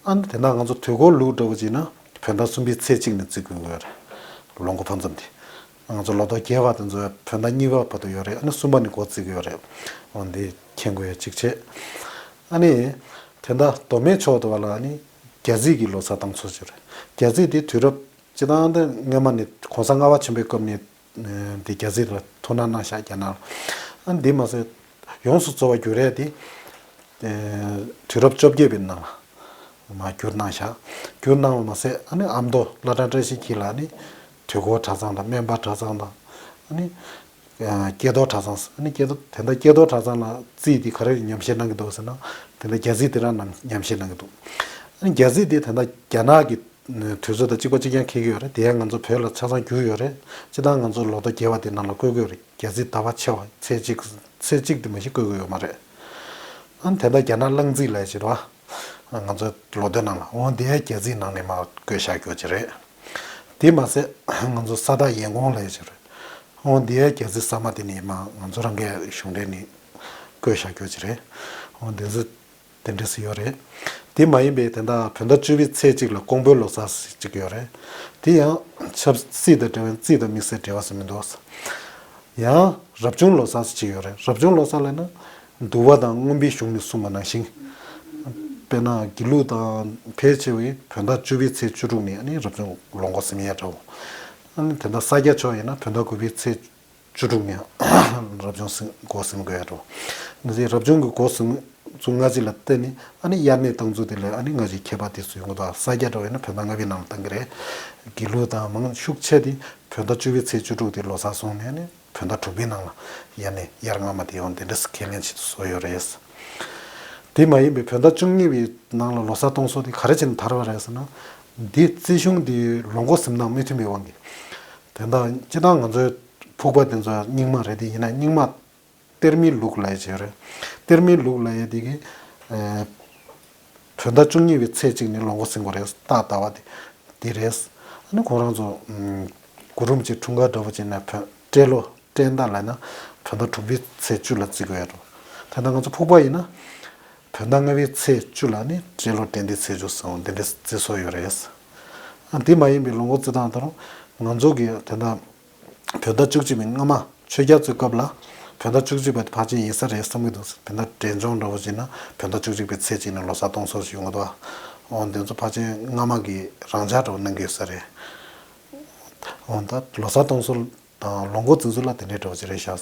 ཨ་ནི་དེ་འདྲ་ང་ཚོ་དུས་འཁོར་ལུགས་འདྲ་བོ་བྱས་ན་བོད་ཟླ་གསུམ་པའི་ཚེས་གཅིག་ནས་བརྩི་དགོས་ཀྱི་ཡོད་རེད། ལོ་འགོ་འཕོ་མཚམས་དེ། ང་ཚོ་ལོ་ཐོ་རྒྱས་པ་དེ་ཚོ་བོད་ཟླ་གཉིས་པ་བར་དུ་ཡོད་རེད། ཨ་ནི་གསུམ་པ་ནས་འགོ་བརྩི་གི་ཡོད་རེད། འོ་འདི་མཁྱེན་དགོས་ཡ་གཅིག་བྱས། ཨ་ནི། དེ་འདྲ་མདོ་སྨད་ཕྱོགས་དུ་བ་ལ་ཨ་ནི་རྒྱ་རྩིས་ཀྱི་ལོ་གསར་བཏང་ཚུལ་ཅིག་རེད། རྒྱ་རྩིས་དེ་དུས་རབས་སྤྱི་བཏང་དེ་སྔོན་མ་ནས་གོང་ས་ལྔ་པ་ཆེན་པོའི་སྐབས་ནས་འདི་རྒྱ་རྩིས་ལ་ཐུགས་སྣང་གནང་ཤག་རྒྱ་ནག་ལ། ཨ་ནི་འདི་མ་ཟད་ཡོངས་སུ་རྫོགས་པ་འགྱུར་རེད་དེ། དུས་རབས་བཅོ་བརྒྱད་པའི་ནང་ལ་མར་བསྒྱུར་གནང་ཤག་བསྒྱུར་གནང་བ་མ་ཟད་ཨ་ནི་ཨ་མདོ་བླ་བྲང་བཀྲ་ཤིས་འཁྱིལ་ལ་ཨ་ནི་དུས་འཁོར་གྲྭ་ཚང་དང་སྨན་པ་གྲྭ་ཚང་དང་ཨ་ནི་ཀྱེ་རྡོར་གྲྭ་ཚང་ཨ་ནི་ཀྱེ་རྡོར་དེ་འདྲ་ཀྱེ་རྡོར་གྲྭ་ཚང་ལ་རྩིས་དེ་ག་རེ་ཉམས་བཞེས་གནང་གི་འདུག་ཟེར་ན་དེ་འདྲ་རྒྱ་རྩིས་དེ་རང་ཉམས་བཞེས་གནང་གི་འདུག་ཨ་ནི་རྒྱ་རྩིས་དེ་དེ་འདྲ་རྒྱ་ནག་གི་དུས་ཚོད་དང་གཅིག་པ་གཅིག་རྐྱང་འཁེལ་གྱི་ཡོད་རེད། དེ་ཡང་ང་ཚོ་བོད་ལ་ཆ་ཚང་བསྒྱུར་ཡོད་རེད། སྤྱིར་བཏང་ང་ཚོ་ལོ་ཐོ་རྒྱས་པ་དེ་ནང་ལ་བཀོད་ཀྱི་ཡོད་རེད། རྒྱ་རྩིས་ཟླ་བ་ཕྱེད་པ་ཚེས་གཅིག་ཚེས་གཅིག་དེ་མ་གཞི་བཀོད་ཀྱི་ཡོད་མ་རེད། ཨ་ནི་དེ་འདྲ་རྒྱ་ནག་གླང་རྩིས་ལབ་ཡ་ཅིག་རེད་བ། ང་ཚོའི་ལོ་ཐོའི་ནང་ལ་འོ་དེ་ཡ་རྒྱ་རྩིས་ནང་ནས་མར་བཀོད་བཞག་རྒྱུ་ཅིག་རེད། དེ་མ་ཟད་ང་ཚོ་ས་བདག་ཡན་གོང་ལབ་ཡ་ཅིག་རེད། འོ་དེ་ཡ་རྒྱ་རྩིས་གསར་མ་དེ་ནས་མར་ང་ཚོ་རང་གི་གཞུང་འབྲེལ་ནས་བཀོད་བཞག་རྒྱུ་ཅིག་རེད། འོ་དེ་ཚོ། དེ་འདྲ་ཞིག་ཡོད་རེད། དེ་མ་ཡིན་པའི་དེ་འདྲ་བོད་ཟླ་བཅུ་པའི་ཚེས་གཅིག་ལ་ཀོང་པོའི་ལོ་གསར་ཞིག་ཡོད་རེད། དེ་ཡང་ཆབ་སྲིད་དང་འབྲེལ་བའི་རྩིས་དང་དམིགས་བསལ་འབྲེལ་བ་ཟེར་མི་འདུག་ཡང་རབ་བྱུང་ལོ་གསར་ཞིག་ཡོད་རེད། རབ་བྱུང་ལོ་གསར་ལབ་ན་འདུལ་བ་དང་མངོན་པའི་གཞུང་ནས་གསུངས་པ་ནང་བཞིན། དཔེར་ན་དགེ་ལུགས་དང་ཕལ་ཆེ་བས་བོད་ཟླ་བཅུ་པའི་ཚེས་བཅུ་དྲུག་ནས་ཨ་ནི་རབ་བྱུང་ལོ་འགོ་ཟིན་ཡས་འདྲ་བོ། ཨ་ནི་དེ་འདྲ་ས་སྐྱ་ཕྱོགས་ཡིན་ན་བོད་ཟླ་དགུ་པའི་ཚེས་བཅུ་དྲུག་ནས་རབ་བྱུང་ཟིན་འགོ་ཟིན་དགོས་ཡ་འགྲོ། འདི་ཚེ་རབ་བྱུང་གི་འགོ་ཟིན་ཚུལ་སྔ་རྗེས་ལ་བརྟེན་ནས་ཨ་ནི་དབྱར་གནས་བཏང་ཚུལ་དེ་ལས་ཨ་ནི་སྔ་རྗེས་ཁྱད་པར་དེ་ཚོ་ཡོང་གི་འདུག་ས་སྐྱ་འདྲ་བོ་ཡིན་ན་བོད་ཟླ་ལྔ་པའི་ནང་ལ་བཏང་གི་རེད། དགེ་ལུགས་དང་མང་ཤུགས་ཆེ་དེ་བོད་ཟླ་བཅུ་པའི་ཚེས་བཅུ་དྲུག་དེ་ལོ་གསར་སོང་ནས་ཨ་ནི་བོད་ཟླ་དྲུག་པའི་ནང་ལ་དབྱར་གནས་དབྱར་སྔ་མ་དེ་ཡང་དེ་འདྲ་སེ་ཁས་ལེན་བྱེད་དུ་བཟོ་ཡོད་རེད། དེ་མ་ཡིན་པའི་བོད་ཟླ་བཅུ་གཉིས་པའི་ནང་ལ་ལོ་གསར་གཏོང་སྲོལ་དེ་ག་རེ་བྱས་ནས་དར་བ་རེད་ཟེར་ན། འདི་རྩིས་གཞུང་འདི་ལོ་འགོ་ཟིན་སྟངས་མི་མཐུན་པའི་དབང་གིས། དེ་འདྲ་སྤྱིར་བཏང་ང་ཚོའི་ཕུག་པ་དེ་ཚོ་རྙིང་མ་རེད་དེ་ཡིན་ན་རྙིང་མ་གཏེར་མའི་ལུགས་ལབ་ཡ་ཅིག་ཡོད་རེད། གཏེར་མའི་ལུགས་ལབ་ཡ་དེ་གི་ཨེ། བོད་ཟླ་བཅུ་གཉིས་པའི་ཚེས་གཅིག་ནས་ལོ་འགོ་ཟིན་དགོས་རེད། རྟགས་ལྟ་བ་དེ་དེ་རེད། ཨ་ནི་ཁོང་རང་ཚོ་ཨམ། གུ་རུམ་གྱི་འཁྲུངས་སྐར་འདྲ་བོ་ཅིག་ན་བོད་སྤྲེལ་ལོ་སྤྲེལ་ཟླ་ལབ་ན་བོད་ཟླ་དྲུག་པའི་ཚེས་བཅུ་ལ་བརྩི་དགོས་ཡ་འགྲོ། དེ་ལྟར་ང་ཚོ་ཕུག་པ་ཡིན་ན་བོད་ཟླ་ལྔ་པའི་ཚེས་བཅུ་ལ་ནི་སྤྲེལ་ལོ་སྤྲེལ་ཟླའི་ཚེས་བཅུ་ཟེར་བ་འདི་འདྲའི་བརྩི་སྲོལ་ཡོད་རེད། ཨ་དེ་མ་ཡིན་པའི་ལོ་འགོ་བརྩི་སྟངས་ད་རུང་ང་ཚོ་གི་དེ་འདྲ། བོད་ཟླ་བཅུ་གཅིག་པའི་སྔ་མ་ཆོས་རྒྱལ་ཚོའི་སྐབས་ལ་བོད་ཟླ་བཅུ་གཅིག་པ་དེ་ཕལ་ཆེར་ཡིན་ས་རེད་བསམ་གྱི་འདུག་བོད་ཟླ་འབྲས་ལྗོངས་འདྲ་བོ་བྱས་ན་བོད་ཟླ་བཅུ་གཅིག་པའི་ཚེས་གཅིག་ནས་ལོ་གསར་གཏོང་སྲོལ་ཞིག་ཡོང་གི་འདུག་འོ་འདི་ཚོ་ཕལ་ཆེར་སྔ་མ་གི་རང་འཇགས་འདྲ་བོ་གནང་གི་ཡོད་ས་རེད། འོ་ད་ལོ་གསར་གཏོང་སྲོལ་དང་ལོ་འགོ་འཛིན་སྲོལ་ལ་དེ་འདྲའི་འདྲ་བོ་ཅིག་རེད་ཤག་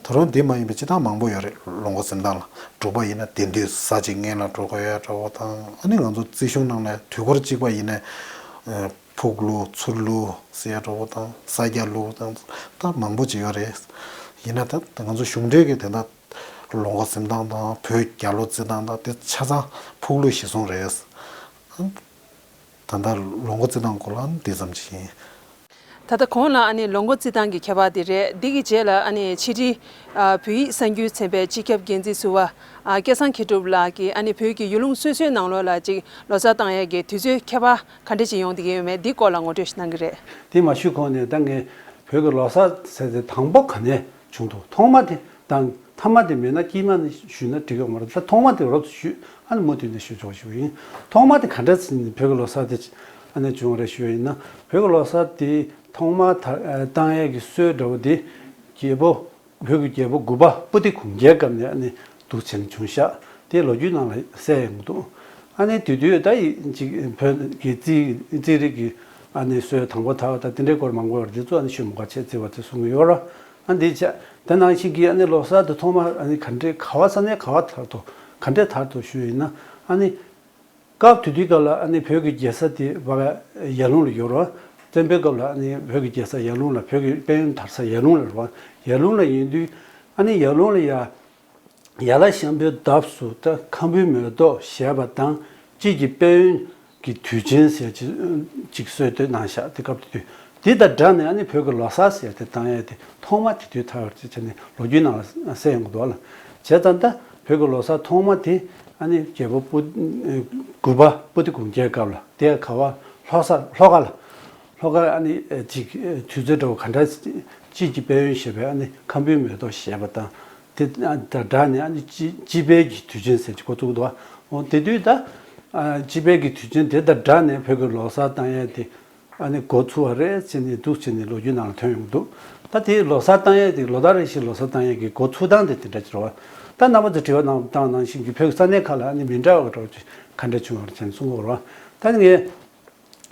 ད་རུང་འདི་མ་ཡིན་པའི་སྤྱིར་བཏང་མང་པོ་ཡོད་རེད། ལོ་འགོ་འཛིན་སྟངས་ལ་འབྲུག་པ་ཡིན་ན་དེང་དུས་གཟའ་གཅིག་སྔོན་ལ་འགྲོ་དགོས་ཡ་འདྲ་བོ་དང་ཨ་ནི་ང་ཚོ་རྩིས་གཞུང་ནང་ནས་དུས་འཁོར་གཅིག་པ་ཡིན་ན། ཕུག་ལུགས་ཚུར་ལུགས་ཟེར་ཡ་འདྲ་བོ་དང་ས་སྐྱ་ལུགས་དང་ད་མང་པོ་ཅིག་ཡོད་རེད། ཡིན་ན་ད་ང་ཚོ་གཞུང་འབྲེལ་གྱི་དེ་འདྲ་ལོ་འགོ་འཛིན་སྟངས་དང་བོད་རྒྱལ་ལོ་བརྩི་སྟངས་དང་དེ་ཆ་ཚང་ཕུག་ལུགས་གཞིར་བཟུང་རེད། ད་ལྟ་ལོ་འགོ་བརྩི་སྟངས་སྐོར་ལ་འདི་ཙམ་ཅིག་ཡིན། ད་ལྟ་གོང་ལ་ཨ་ནི་ལོ་འགོ་རྩིས་སྟངས་ཀྱི་ཁྱད་པར་དེ་རེད། འདི་གི་རྗེས་ལ་ཨ་ནི་ཕྱི་དྲིལ་ཨ་བོད་ཡིག་གསར་འགྱུར་ཚན་པའི་སྤྱི་ཁྱབ་འགན་འཛིན་ཟུར་པ་ཨ་སྐལ་བཟང་མཁས་གྲུབ་ལགས་ཀྱིས་ཨ་ནི་བོད་ཀྱི་ཡུལ་ལུང་སོ་སོའི་ནང་ལོགས་ལ་ཅིག་ལོ་གསར་བཏང་ཡས་ཀྱི་དུས་ཚོད་ཁྱད་པར་ག་འདྲ་ཅིག་ཡོང་བསྡད་ཀྱི་ཡོད་མེད་འདི་སྐོར་ལ་ངོ་སྤྲོད་ཞིག་གནང་གི་རེད། དེ་མ་ཞུས་གོང་ནས་ད་ངས་བོད་ཀྱི་ལོ་གསར་ཟེར་ཏེ་དང་པོ་ག་ནས་བྱུང་འདུག་ཐོག་མ་དེ་དང་མཐའ་མ་དེ་མེད་ན་དཀྱིལ་མ་ནས་ཞུས་ན་འགྲིག་གི་ཡོད་མ་རེད། ད་ཐོག་མ་དེ་རོབ་ཙམ་ཞུས། ཨ་ནི་མུ་མཐུད་ནས་ཞུ་ཆོག་ཞུ་ཡིན། ཐོག་མ་དེ་ག་འདྲ་ཟེར་ནས་བོད་ཀྱི་ལོ་གསར་དེ་ཨ་ནི་བྱུང་བ་རེད་ཞུ་ཡ་ཡིན་ན། བོད་ཀྱི་ལོ་གསར་དེ་ཐོག་མ་ད་བཏང་ཡས་ཀྱི་སྲོལ་འདྲ་བོ་དེ་རྒྱལ་པོ། བོད་ཀྱི་རྒྱལ་པོ་དགུ་པ་སྤུ་ལྡེ་གུང་རྒྱལ་སྐབས་ནས་ཨ་ནི་འདུག་བྱས་ནས་བྱུང་ཤག་དེ་ལོ་རྒྱུས་ནང་ལ་གསལ་ཡོང་གི་འདུག་ཨ་ནི་དེ་དུས་ད་ཡི་ཅིག་བོད་ཀྱི་རྩིས་རྩིས་རིག་གི་ཨ་ནི་སྲོལ་དང་པོ་དར་བ་དང་དེ་འདྲའི་སྐོར་མང་པོ་ཡོད་རེད། དེ་ཚོ་ཨ་ནི་ཤོད་མ་དགོས་བྱས་རྩིས་པ་དེ་གསུང་གི་ཡོད་ར། ཨ་འདི་བྱས་དེ་ནང་བཞིན་གྱི་ཨ་ནི་ལོ་གསར་དུ་ཐོག་མར་ཨ་ནི་ག་འདྲའི་ག་བ་ས་ནས་ག་བ་དར་ཐོག་ག་འདྲའི་དར་ཐོག་ཞུས་ཡིན་ན། ཨ་ནི་སྐབས་དེ་དུས་སྐབས་ལ་ཨ་ནི་བོད་ཀྱི་རྒྱལ་ས་དེ་བ་ཡར་ཀླུང་ལ་ཡོད་ར། བཙན་པོའི་སྐབས་ལ་ཨ་ནི་བོད་ཀྱི་རྒྱལ་ས་ཡར་ཀླུང་ལ། བོད་ཀྱི་དཔལ་ཡོན་དར་ས་ཡར་ཀླུང་ལ་རེད་བ། ཡར་ཀླུང་ལ་ཡིན་དུས་ཨ་ནི་ཡར་ཀླུང་ལ་ཡ། ཡར་ལ་ཤམ་བུའི་འདབས་སུ་ད་ཁམ་བུའི་མེ་ཏོག་བཞད་པ་དང་དཔྱིད་ཀྱི་དཔལ་ཡོན་གྱི་དུས་ཆེན་ཟེར་ཅིག་ཅིག་སྲོལ་གཏོད་གནང་ཤག་དེ་སྐབས་དེ་དུས་དེ་དང་སྦྲགས་ནས་ཨ་ནི་བོད་ཀྱི་ལོ་གསར་ཟེར་དེ་བཏང་ཡས་དེ་ཐོག་མ་དེ་དུས་དར་བ་རེད་ཅེས་བྱས་ནས་ལོ་རྒྱུས་ནང་ལ་གསལ་ཡོང་གི་འདུག་ལ། བྱས་ཙང་ད་བོད་ཀྱི་ལོ་གསར་ཐོག་མ་དེ་ཨ་ནི་རྒྱལ་པོ་སྤུ་དགུ་པ་སྤུ་ལྡེ་གུང་རྒྱལ་སྐབས་ལ་དེ་ག་བ་ལྷོ་ས་ལྷོ་ཁ་ལ། ལྷོ་ཁ་ཨ་ནི་ཅིག་དུས་ཚོད་འདྲ་བོ་ག་འདྲ་དཔྱིད་ཀྱི་དཔལ་ཡོན་ཞེས་པའི་ཨ་ནི་ཁམ་བུའི་མེ་ཏོག་བཞད་པ་དང་། དེ་དང་སྦྲགས་ནས་ཨ་ནི་དཔྱིད་དཔྱིད་དཔལ་གྱི་དུས་ཆེན་ཟེར་གྱི་འགོ་བཙུགས་འདུག་འོ་དེ་དུས་ད་དཔྱིད་དཔལ་གྱི་དུས་ཆེན་དེ་དང་སྦྲགས་ནས་བོད་ཀྱི་ལོ་གསར་བཏང་ཡས་དེ་ཨ་ནི་འགོ་ཚུགས་པ་རེད་ཟེར་ནས་འདུག་ཟེར་ནས་ལོ་རྒྱུས་ནང་ལ་ཐོན་ཡོང་གི་འདུག་ད་དེ་ལོ་གསར་བཏང་ཡས་དེ་ལོ་ལྟར་རེ་བཞིན་ལོ་གསར་བཏང་ཡས་ཀྱི་འགོ་ཚུགས་སྟངས་དེ་དེ་འདྲ་ཅིག་རེད་བ། ད་རྣམ་པ་ཚོས་དྲི་བ་གནང་བཏང་ནང་བཞིན་གྱི་བོད་ཀྱི་ས་གནས་ཁག་ལ་ཨ་ནི་མི་འདྲ་བ་འདྲ་བོ་ཅིག་ག་འདྲ་བྱུང་བ་རེད་ཟེར་ནས་གསུང་གི་ཡོད་རེད་བ། ད་ངས།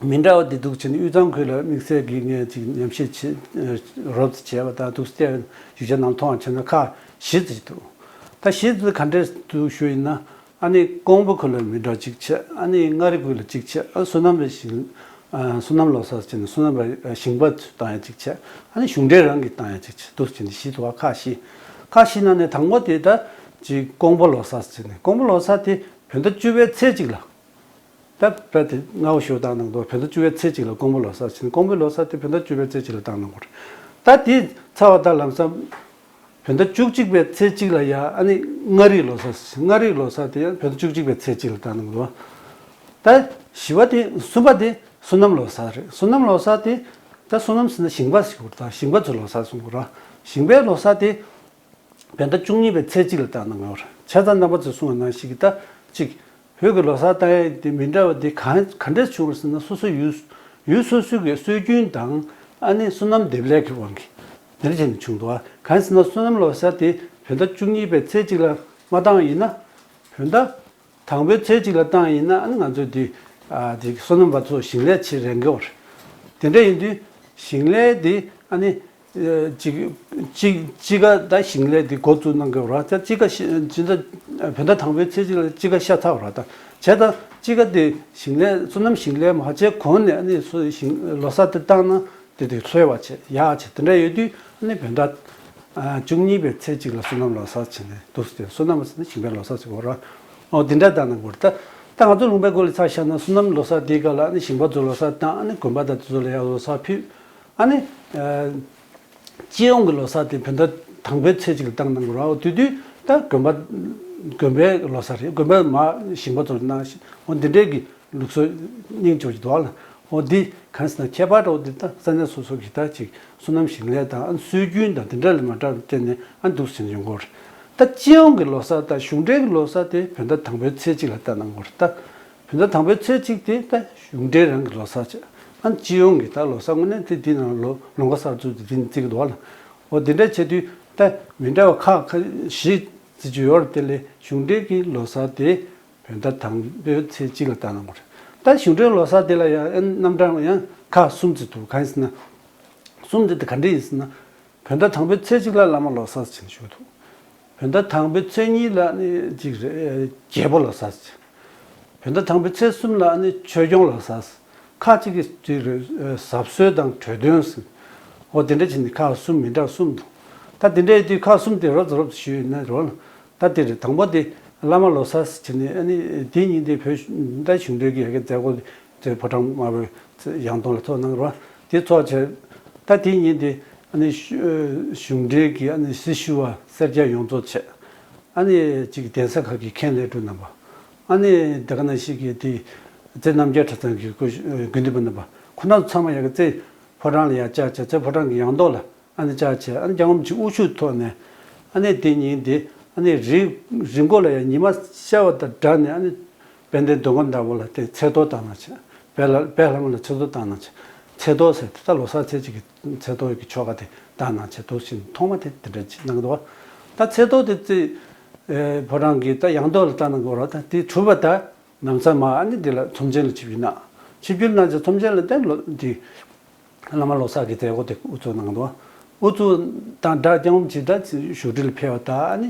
མི་འདྲ་བ་འདི་འདུག་བྱས་ནས་དབུས་གཙང་ཁུལ་ལ་དམིགས་བསལ་གྱིས་ངས་ཅིག་ཉམས་ཞིབ་བྱེད་རོབ་ཙམ་བྱས་པ་དང་འདུག་བལྟས་ཡིག་ཆ་ནང་མཐོང་བ་བྱས་ན་ཁག་བཞི་ཙམ་འདུག་ད་བཞི་ཙམ་ག་འདྲས་འདུག་ཞུ་ཡིན་ན། ཨ་ནི་ཀོང་པོ་ཁུལ་ལ་མི་འདྲ་གཅིག་བྱས། ཨ་ནི་མངའ་རིས་ཁུལ་ལ་གཅིག་བྱས། ཨ་བསོད་ནམས་པའི་ཞིང་ཨ་བསོད་ནམས་ལོ་གསར་བྱས་ནས་བསོད་ནམས་པ་ཞིང་པ་ཚོས་བཏང་ཡ་གཅིག་བྱས། ཨ་ནི་གཞུང་འབྲེལ་རང་གིས་བཏང་ཡ་གཅིག་བྱས། འདུག་བྱས་ནས་བཞི་འདུག་ཁག་བཞི། ཁག་བཞི་ནང་ནས་དང་པོ་དེ་ད་ཅིག་ཀོང་པོ་ལོ་གསར་བྱས་ནས་ཀོང་པོ་ལོ་གསར་དེ་བོད་ཟླ་བཅུ་པའི་ཚེས་གཅིག་ལ། ད་བོད་དེ་སྔ་བོ་ཞིག་བཏང་གནང་འདུག་བོད་ཟླ་བཅུ་པའི་ཚེས་གཅིག་ལ་ཀོང་པོ་ལོ་གསར་ཕྱིན། ཀོང་པོའི་ལོ་གསར་དེ་བོད་ཟླ་བཅུ་པའི་ཚེས་གཅིག་ལ་བཏང་གནང་དགོས་རེད། ད་དེ་ཚར་བ་ད་ལམ་སང་བོད་ཟླ་བཅུ་གཅིག་པའི་ཚེས་གཅིག་ལ་ཡ་ཨ་ནི་མངའ་རིས་ལོ་གསར། མངའ་རིས་ལོ་གསར་དེ་ཡང་བོད་ཟླ་བཅུ་གཅིག་པའི་ཚེས་གཅིག་ལ་བཏང་གནང་འདུག་ད་བཞི་པ་དེ་གསུམ་པ་དེ་བསོད་ནམས་ལོ་གསར་རེད། བསོད་ནམས་ལོ་གསར་དེ་ད་བསོད་ནམས་ཟེར་ན་ཞིང་པ་ཟེར་དགོས་རེད། ད་ཞིང་པ་ཚོའི་ལོ་གསར་གསུང་དགོས་རེད། ཞིང་པའི་ལོ་གསར་དེ་བོད་ཟླ་བཅུ་གཉིས་པའི་ཚེས་གཅིག་ལ་བཏང་གནང་ཡོད་རེད། བྱས་ཙང་རྣམ་པ་ཚོས་གསུངས་པ་ནང་བཞིན་གྱི་ད་གཅིག་བོད་ཀྱི་ལོ་གསར་བཏང་ཡས་དེ་མི་འདྲ་བ་དེ་གང་ག་འདྲས་བྱུང་བ་ཟེར་ན། སོ་སོ་ཡུལ་ཡུལ་སོ་སོའི་གི་སྲོལ་རྒྱུན་དང་ཨ་ནི་བསོད་ནམས་འདེབས་ལས་ཀྱི་དབང་གིས་དེ་འདྲ་བྱས་ནས་བྱུང་འདུག་གང་ཟེར་ན་བསོད་ནམས་ལོ་གསར་དེ་བོད་ཟླ་བཅུ་གཉིས་པའི་ཚེས་གཅིག་ལ་མ་བཏང་ཡིན་ན། བོད་ཟླ་དང་པོའི་ཚེས་གཅིག་ལ་བཏང་ཡིན་ན་ཨ་ནི་ང་ཚོས་དེ་ཨ་དེ་བསོད་ནམས་པ་ཚོ་ཞིང་ལས་བྱེད་རན་གྱི་ཡོད་རེད། དེ་འདྲ་ཡིན་དུས་ཞིང་ལས་དེ་ཨ་ནི་ཨ་གཅིག་གཅིག་གཅིག་ག་ད་ཞིང་ལས་དེ་འགོ་བཙུགས་གནང་གི་ཡོད་རེད། ད་གཅིག་ག་ཤི་སྤྱི་ཟླ་བོད་ཟླ་དང་པོའི་ཚེས་གཅིག་ལ་གཅིག་ག་ཤ་ཚ་བ་རེད། ད་བྱས་ད་གཅིག་ག་དེ་ཞིང་ལས་བསོད་ནམས་ཞིང་ལས་མ་བྱས་གོང་ནས་ཨ་ནི་སོ་ཞིང་ལོ་གསར་དེ་བཏང་ན། དེ་དུས་ལྷོད་པ་བྱས་ཡག་བྱས་དེ་འདྲ་ཡོད་དུས་ཨ་ནི་བོད་ཟླ་ཨ་བཅུ་གཉིས་པའི་ཚེས་གཅིག་ལ་བསོད་ནམས་ལོ་གསར་བྱས་ནས་འདུག་སྟེ། བསོད་ནམས་ཟེར་ན་ཞིང་པའི་ལོ་གསར་ཟེར་གོ་ར། ཨོ་དེ་འདྲ་བཏང་གནང་དགོས་རེད། ད་ད་ང་ཚོ་ལུང་པའི་སྐོར་ལ་ཆ་བཞག་ན་བསོད་ནམས་ལོ་གསར་དེའི་སྐབས་ལ་ཨ་ནི་ཞིང་པ་ཚོ་ལོ་གསར་བཏང་། ཨ་ནི་དགོན་པ་དང་དེ་ཚོ་ལ་ཡང་ལོ་གསར་ཕུལ། ཨ་ནི་ཨ་སྤྱི་ཡོངས་ཀྱི་ལོ་གསར་དེ་བོད་ཟླ་དང་པོའི་ཚེས་གཅིག་ལ་བཏང་གནང་དགོས་ར། ཨོ་དེ་དུས་ད་དགོན་པ་དགོན་པའི་ལོ་གསར་རེད། དགོན་པའི་མ་ཞིང་པ་ཚོ་ལ་གནང་ཞིང་ཨོ་འདི་འདྲའི་གི་ལུགས་སྲོལ་སྙིང་རྗེ་པོ་ཅིག་འདུག་ཨ་ལ། འོ་འདི་གང་ཟེར་ན་ཁྱད་པར་འདྲ་བོ་འདི་ད་ས་གནས་སོ་སོ་གི་ད་ཅིག་བསོད་ནམས་ཞིང་ལས་དང་ཨ་སྲོལ་རྒྱུན་དང་འདི་འདྲ་ལ་མ་འདྲ་བ་བརྟེན་ནས་ཨ་འདུག་ཟེར་ནས་ཡོང་གི་ཡོད་རེད། ད་སྤྱི་ཡོངས་ཀྱི་ལོ་གསར་དང་གཞུང་འབྲེལ་གྱི་ལོ་གསར་དེ་བོད་ཟླ་དང་པོའི་ཚེས་གཅིག་ལ་བཏང་གནང་གི་ཡོད་རེད། ད་བོད་ཟླ་དང་པོའི་ཚེས་གཅིག་དེ་ད་གཞུང་འབྲེལ་རང་གི་ལོ་གསར་བྱས། ཨ་སྤྱི་ཡོངས་ཀྱི་ད་ལོ་གསར་དངོས་གནས་དེ་འདི་ནང་ལོ་ལོ་འགོ་གསར་བཙུགས་དེ་འདི་ནས་བརྩི་གི་འདུག་ཨ་ལ། འོ་འདི་འདྲ་བྱེད་དུས་ད་མི་འདྲ་བ་ཁག་ཁ་བཞི་བརྩི་རྒྱུ་ཡོད་རེད། དེ་ལས་གཞུང་འབྲེལ་གྱི་ལོ་གསར་དེ་བོད་ཟླ་དང་པོའི་ཚེས་གཅིག་ལ་བཏང་གནང་དགོས་རེད། ད་གཞུང་འབྲེལ་ལོ་གསར་དེ་ལ་ཡང་རྣམ་གྲངས་ཡང་ཁག་གསུམ་ཙམ་འདུག་གང་ཡིན་ཟེར་ན། གསུམ་དེ་དེ་ག་འདྲ་ཡིན་ཟེར་ན། བོད་ཟླ་དང་པོའི་ཚེས་གཅིག་ལ་བླ་མ་ལོ་གསར་ཟེར་ནས་ཞུ་གི་འདུག་བོད་ཟླ་དང་པོའི་ཚེས་གཉིས་ལ་ནི་གཅིག་རེད། རྒྱལ་པོ་ལོ་གསར་ཟེར། བོད་ཟླ་དང་པོའི་ཚེས་གསུམ་ལ་ནི་ཆོས་སྐྱོང་ལོ་གསར་ཟེར། ཁག་གཅིག་གིས་གཅིག་རེད། གཟབ་གསོལ་དང་གྲོས་སྟོན་ཟེར། འོ་དེ་འདྲ་བྱས་ནས་ཁག་གསུམ་མི་འདྲ་གསུམ་འདུག་ད་དེ་འདྲ་ཡིན་དུས་ཁག་གསུམ་དེ་རོབ་ཙམ་རོབ་ཙམ་ཞུས་ཡིན་ན་རོ། ད་དེ་རེད། དང་པོ་དེ་བླ་མ་ལོ་གསར་ཟེར་བྱས་ནས་ཨ་ནི་དེ་ཉིན་དེ་བོད་ཟླ་གཞུང་འབྲེལ་གྱི་ཡ་གི་མཛད་སྒོ་དེ་ཕོ་བྲང་དམར་པོའི་ཡང་སྟོང་ལ་ཚོགས་གནང་རོ། དེ་ཚོགས་བྱས། ད་དེ་ཉིན་དེ་ཨ་ནི་གཞུང་གཞུང་འབྲེལ་གྱི་ཨ་ནི་སྲི་ཞུ་བ་སེར་སྐྱ་ཡོངས་རྫོགས་བྱས། ཨ་ནི་གཅིག་གདན་ས་ཁག་གི་མཁན་ལས་སྒྲུབ་རྣམ་པ། ཨ་ནི་དེ་ག་ནང་བཞིན་གྱི་དེ་རྩེ་རྣམ་རྒྱལ་གྲྭ་ཚང་གི་སྐུ་དགོན་སྡེ་པ་རྣམ་པ་ཁོ་རྣམ་ཚོ་ཚང་མ་ཡ་གི་རྩེ་ཕོ་བྲང་ལ་ཡ་བཅར་བྱས། རྩེ་ཕོ་བྲང་གི་ཡང་ཐོག་ལ་ཨ་ནི་བཅར་བྱས། ཨ་ནི་སྐྱབས་མགོན་ཆེན་དབུ་བཞུགས་ཐོག་ནས་ཨ་ནི་དེ་ཉིན་དེ་ཨ་ནི་རི་རི་མགོ་ལ་ཡ་ཉི་མ་ཤར་བ་དང་སྦྲགས་ནས་ཨ་ནི་དཔལ་ལྡན་མདོ་སྔགས་བདག་པོ་ལ་དེ་ཚེས་གཏོར་བཏང་གནང་བྱས། དཔལ་ལ་དཔལ་ལྷ་མོ་ལ་ཚེས་གཏོར་བཏང་གནང་བྱས། ཚེས་གཏོར་ཟེར་དེ་ད་ལོ་གསར་ཚེས་གཅིག་གི་ཚེས་གཏོར་གྱི་ཆོ་ག་དེ་བཏང་གནང་བྱས་འདུག་ཟེར་ནས་ཐོག་མ་དེ་དེ་འདྲ་ཅིག་གནང་འདུག་ད་ཚེས་གཏོར་དེ་རྩེ་ཕོ་བྲང་གི་ད་ཡང་ཐོག་ལ་བཏང་གནང་དགོས་རེད། ད་དེ་གྲུབ་པ་ད་ལམ་སང་མར་ཨ་ནི་འདི་ལ་ཚོམས་ཆེན་ལ་ཆིབས་བསྒྱུར་གནང་། ཆིབས་བསྒྱུར་གནང་བྱས་ཚོམས་ཆེན་ལ་བརྟེན་ལོ་འདི་བླ་མ་ལོ་གསར་གྱི་མཛད་སྒོ་དེ་དབུ་འཛུགས་གནང་འདུག་དབུ་འཛུགས་དང་སྦྲགས་སྐྱབས་མགོན་ཆེན་ད་བཞུགས་ཁྲི་ལ་ཕེབས་པ་དང་ཨ་ནི་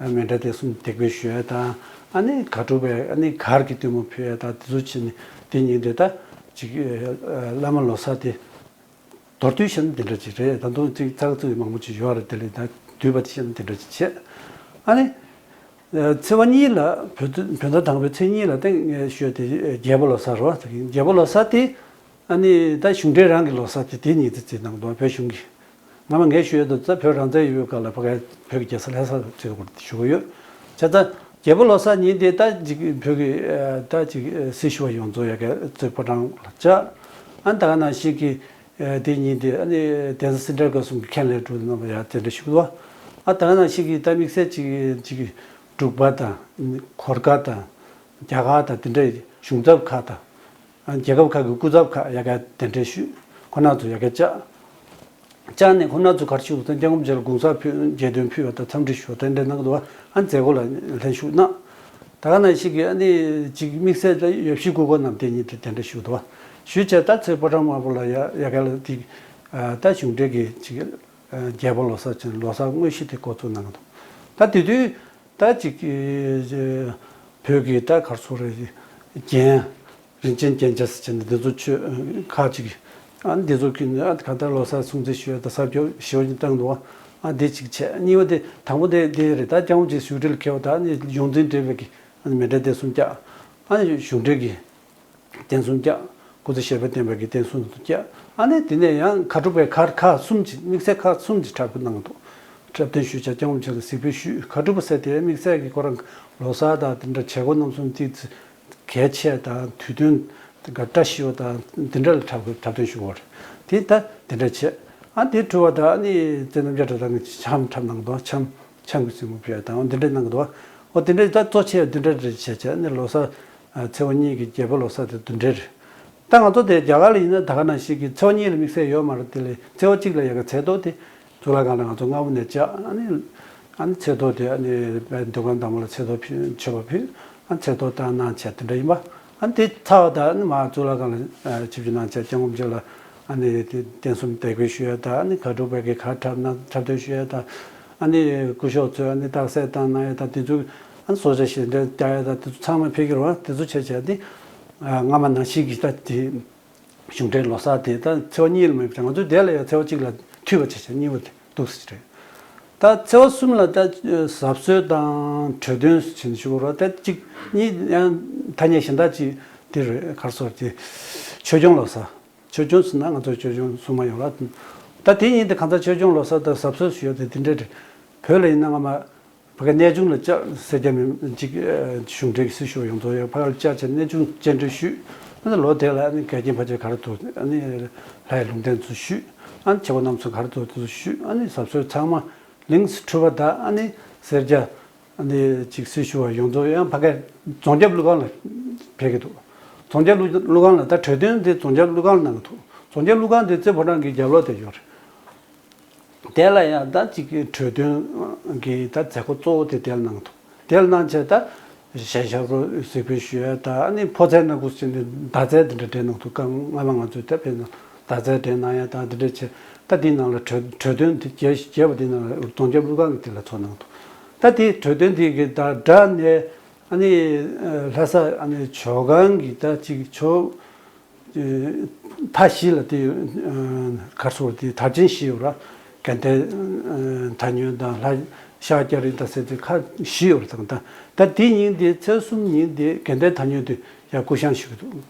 མཎྜལ་དེ་གསུམ་འདེགས་འབུལ་ཞུ་ཡ་དང་། ཨ་ནི་གར་སྒྲུབ་པའི་ཨ་ནི་གར་གྱི་སྟོན་མོ་ཕུལ་ཡ་དང་དེ་ཚོ་བྱས་ནས་དེ་ཉིན་དེ་ད་ཅིག་བླ་མ་ལོ་གསར་དེ་མདོར་བསྡུས་བཤད་ན་དེ་འདྲ་ཅིག་རེད། ད་དུང་ཅིག་ཚགས་ཚུད་མང་པོ་ཅིག་ཡོད་རེད། དེ་ལས་ད་བསྡུས་པ་དེ་བཤད་ན་དེ་འདྲ་ཅིག་བྱས། ཨ་ནི། ཚེས་པ་གཉིས་ལ་བོད་བོད་ཟླ་དང་པོའི་ཚེས་གཉིས་ལ་ཏེ་ངས་ཞུས་དེ་རྒྱལ་པོ་ལོ་གསར་རོ། རྒྱལ་པོ་ལོ་གསར་དེ་ཨ་ནི་ད་གཞུང་འབྲེལ་རང་གི་ལོ་གསར་དེ་དེ་ཉིན་དེ་བརྩི་གནང་འདུག་བོད་གཞུང་གིས། སྔ་མ་ངས་ཞུས་ཡོད་དུས་ཙམ་བོད་རང་བཙན་ཡོད་སྐབས་ལ་ཕ་གི་བོད་ཀྱི་རྒྱལ་ས་ལྷ་ས་བརྩི་དགོས་ཞུ་གི་ཡོད། བྱས་ཙང་རྒྱལ་པོ་ལོ་གསར་ཉིན་དེ་ད་ཅིག་བོད་ཀྱི་ད་ཅིག་སྲི་ཞུ་བ་ཡོངས་རྫོགས་ཡ་གི་རྩེ་ཕོ་བྲང་ལ་བཅར། ཨ་ནི་ད་ག་ནང་བཞིན་གྱི་དེ་ཉིན་དེ་ཨ་ནི་གདན་ས་སེ་འབྲས་དགོན་གསུམ་གྱི་མཁན་ལས་སྒྲུབ་རྣམ་པ་ཡ་དེ་འདྲ་ཞུ་གི་འདུག་ཨ་ད་ག་ནང་བཞིན་གྱི་ད་དམིགས་བསལ་ཅིག་ཅིག་འབྲུག་པ་དང་གོར་ཁ་དང་རྒྱ་གར་དང་དེ་འདྲའི་གཞུང་ཚབ་ཁག་དང་། རྒྱལ་ཁབ་ཁག་གི་སྐུ་ཚབ་ཁག་ཡ་ག་གདན་འདྲེན་ཞུས། ཁོ་རང་ཚོ་ཡ་ག་བཅར། བཅར་ནས་ཁོ་རང་ཚོ་ག་རེ་ཞུ་དགོས་ཟེར་ན་སྐྱབས་མགོན་རྗེ་ལ་དགུང་གསར་ཕུལ། རྒྱལ་དོན་ཕུལ་བ་དང་འཚམས་འདྲི་ཞུ་བ་དེ་འདྲ་གནང་གི་འདུག་ཨ་མཛད་སྒོ་ལ་ལྷན་ཞུགས་གནང་། ད་ག་ནང་བཞིན་གྱི་ཨ་ནི་ཅིག་དམིགས་བསལ་དུ་ཡབ་གཞིས་སྐུ་འཁོར་རྣམས་དེ་ཉིད་དུ་གདན་འདྲེན་ཞུས་འདུག་ཞུས་བྱས་ད་ཚེ་ཕོ་བྲང་དམར་པོ་ལ་ཡ་ཡ་ག་ལ་དེ་ད་གཞུང་འབྲེལ་གྱི་ཅིག་རྒྱལ་པོ་ལོ་གསར་ཅན་ལོ་གསར་དངོས་གཞི་དེ་འགོ་བཙུགས་གནང་གི་འདུག་ད་དེ་དུས་ད་ཅིག་བོད་ཀྱི་ད་ག་རེ་ཟེར་རེད། རྒྱན། རིན་ཆེན་རྒྱན་ཆ་ཟེར་བྱས་ནས་འདི་ཚོ་མཆོད་ཁག་ཅིག་ཨ་འདི་ཚོ་གི་ཨ་ག་ད་ལོ་གསར་སྲུང་བརྩི་ཞུ་ཡ་ད་གསར་འགྱུར་ཞེ་པོ་ཅིག་བཏང་འདུག་ཨ་འདི་གཅིག་བྱས། གཉིས་པ་དེ་དང་པོ་དེ་འདི་རེད། ད་སྐྱབས་མགོན་རྗེ་བཞུགས་ཁྲི་ལ་འཁེལ་བ་ད་ཨ་ནི་ཡོངས་འཛིན་བགྲེས་པའི་གི་ཨ་ནི་མཎྜལ་དེ་གསུམ་བཀྱག་ཨ་ནི་གཞུང་འབྲེལ་གྱི་རྟེན་གསུམ་བཀྱག་སྐུ་ཚེ་ཞབས་པད་བརྟན་པའི་གི་རྟེན་གསུམ་དུ་བཀྱག་ཨ་ནི་དེ་ནས་ཡང་མཁའ་འགྲོ་པའི་ཁག་ཁག་གསུམ་གྱི་དམིགས་བསལ་ཁག་གསུམ་གྱི་འཁྲབ་སྟོན་གནང་འདུག་འཁྲབ་སྟོན་ཞུས་བྱས་སྐྱབས་མགོན་རྗེ་ལ་གཟིགས་འབུལ་ཞུས། མཁའ་འགྲོ་པ་ཟེར་དེ་དམིགས་བསལ་གྱི་ཁོ་རང་ལོ་གསར་དང་དེ་འདྲ་བྱེད་སྒོ་རྣམ་གསུམ་ཏིག་ཙི་གལ་ཆེ་དང་དུས་སྟོན་དེ་ག་བཀྲ་ཤིས་པ་དང་དེ་འདྲ་ལ་འཁྲབ་འཁྲབ་སྟོན་ཞུ་བ་རེད། དེ་ད་དེ་འདྲ་བྱས། ཨ་དེ་གྲུབ་པ་དང་ཨ་ནི་རྩེ་རྣམ་རྒྱལ་གྲྭ་ཚང་གི་འཆམ་འཁྲབ་གནང་འདུག་འཆམ་འཆམ་གྱི་རྩེད་མོ་ཕུལ་ཡ་དང་འོ་དེ་འདྲ་གནང་གི་འདུག་འོ་དེ་འདྲ་ད་གཙོ་ཆེ་བ་དེ་འདྲ་རེད་བྱས་བྱས་ཨ་ནི་ལོ་གསར་ཚེས་པ་གཉིས་ཀྱི་རྒྱལ་པོ་ལོ་གསར་དེ་དེ་འདྲ་རེད། ད་ང་ཚོ་དེ་རྒྱ་གར་ལ་ཡིན་ན་ད་ག་ནང་བཞིན་གྱི་ཚེས་པ་གཉིས་ལ་དམིགས་བསལ་ཡོད་མ་རེད། དེ་ལས་ཚེས་པ་གཅིག་ལ་ཡ་ག་ཚེས་གཏོར་དེ་གཙུག་ལག་ཁང་ལ་ང་ཚོ་སྔ་པོ་ནས་བཅར། ཨ་ནི་ཨ་ནི་ཚེས་གཏོར་དེ་ཨ་ནི་དཔལ་འདུལ་ཁང་བདག་མོ་ལ་ཚེས་གཏོར་ཕུལ་མཆོད་པ་ཕུལ། ཨ་ནི་ཚེས་གཏོར་བཏང་གནང་བྱས་དེ་འདྲ་ཡིན་པ། ཨ་ནི་དེ་ཚར་བ་དང་ཨ་ནི་མར་གཙུག་ལག་ཁང་ལ་ཆིབས་བསྒྱུར་གནང་བྱས་སྐྱབས་མགོན་རྗེ་ལ་ཨ་ནི་དེ་རྟེན་གསུམ་འདེགས་འབུལ་ཞུ་ཡ་དང་ཨ་ནི་མཁའ་འགྲོ་པའི་གི་གར་འཁྲབ་གནང་འཁྲབ་སྟོན་ཞུ་ཡ་དང་། ཨ་ནི་སྐུ་ཞབས་ཚོས་ཨ་ནི་རྟགས་གསལ་བཏང་གནང་ཡ་དང་དེ་ཚོ་ཨ་ནི་གསོལ་ཇ་བཞེས་འདྲ་རྒྱག་ཡ་དང་དེ་ཚོ་ཚང་མ་ཕེབས་ཀྱི་རེད་བ། དེ་ཚོ་བྱས་བྱས་ཏེ་སྔ་མ་ནང་བཞིན་གྱི་ད་དེ། གཞུང་འབྲེལ་ལོ་གསར་དེ་ད་ཚེས་པ་གཉིས་ལ་མེད་པ་ང་ཚོ་དེ་ལ་ཡང་ཚེས་པ་གཅིག་ལ་མཐུད་པ་བྱས་བྱས་གཉིས་པ་དེ་འདུག་ཟེར་གྱི་རེད། ད་ཚེས་པ་གསུམ་ལ་ད་གཟབ་གསོལ་དང་གྲོས་སྟོན་ཟེར་ནས་ཞུ་དགོས་རེད། ད་གཅིག་གཉིས་ཡང་ཐ་སྙད་གཞན་དག་ཅིག་དེ་རེད། ག་རེ་ཟེར་དེ་ཆོས་སྐྱོང་ལོ་གསར། ཆོས་སྐྱོང་ཟེར་ན་ང་ཚོ་ཆོས་སྐྱོང་སྲུང་མ་ཡོད་ལ། ད་དེ་ཡིན་དེ་གང་ལྟར་ཆོས་སྐྱོང་ལོ་གསར་དང་གཟབ་གསོལ་ཞུ་ཡ་དེ་དེ་འདྲ་རེད། བོད་ལ་ཡིན་ན་སྔ་མ། ཕ་གི་གནས་ཆུང་ལ་བཅར། སེར་སྐྱ་མི་གཅིག་གཞུང་འབྲེལ་གྱི་སྲི་ཞུ་ཡོངས་རྫོགས་ཡོད། ཕ་གི་ལ་བཅར་བྱས་གནས་ཆུང་སྤྱན་འདྲེན་ཞུས། ཨ་ནི་ལོ་དེ་ལ་ཨ་ནི་འགལ་རྐྱེན་ཕལ་ཆེར་ག་རེ་འདུག་ཨ་ནི་ལྷ་ཡི་ལུང་བསྟན་ཚུལ་ཞུས། ཨ་ནི་བྱེད་སྒོ་རྣམ་གསུམ་ག་རེ་འདུག་དེ་ཚོ་ཞུས། ཨ་ནི་གཟབ་གསོལ་ཚང་མ་ལིངས་གྲུབ་པ་དང་ཨ་ནི་སེར་སྐྱ་ཨ་ནི་གཅིག་སྲི་ཞུ་བ་ཡོངས་རྫོགས་ཡང་ཕ་གི་རྫོང་རྒྱབ་ཀླུ་ཁང་ལ་ཕེབས་ཀྱི་འདུག་རྫོང་རྒྱབ་ཀླུ་ཀླུ་ཁང་ལ་ད་གྲོས་སྟོན་དེ་རྫོང་རྒྱབ་ཀླུ་ཁང་ལ་གནང་གི་འདུག་རྫོང་རྒྱབ་ཀླུ་ཁང་དེ་རྩེ་ཕོ་བྲང་གི་རྒྱབ་ལོགས་དེ་ཡོད་རེད། དེ་ལ་ཡང་ད་ཅིག་གི་གྲོས་སྟོན་གྱི་ད་མཛད་སྒོ་གཙོ་བོ་དེ་དེ་ལ་གནང་འདུག་དེ་ལ་གནང་བྱས་ད་གཞས་ཞབས་བྲོ་གཟིགས་འབུལ་ཞུ་ཡ་ད་ཨ་ནི་ཕོ་མཚན་སྣ་དགུ་ཟེར་ནས་མདའ་རྩེད་དེ་འདྲ་འགྲན་གནང་འདུག་སྔ་མ་ང་ཚོས་ད་ཕེབས་ན་མདའ་རྩེད་འགྲན་གནང་ཡ་ད་དེ་འདྲ་བྱས། ད་དེའི་ནང་ལ་གྲོས་གྲོས་སྟོན་དེ་རྒྱས་རྒྱས་པ་དེའི་ནང་ལ་རྫོང་རྒྱབ་ཀླུ་ཁང་གི་དེ་ལ་ཚོགས་གནང་འདུག་ད་དེའི་གྲོས་སྟོན་དེ་གི་ད་སྦྲགས་ནས་ཨ་ནི་ལྷ་ས་ཨ་ནི་ཇོ་ཁང་གི་ད་ཅིག་ཇོ། མཐའ་བཞི་ལ་དེ་གར་སོགས་དེ་དར་ཆེན་བཞི་ཡོད་ར། དགའ་ལྡན་ད་ཉོན་དང་ལྷ་ཤར་སྐྱ་རེངས་དང་ཟེར་དེ་ཁག་བཞི་ཡོད་ར། དང་ད་ད་དེ་ཉིན་དེ་ཚེས་གསུམ་ཉིན་དེ་དགའ་ལྡན་ད་ཉོན་དེ་ཡར་སྐུ་བཞེངས་ཞུ་གི་འདུག་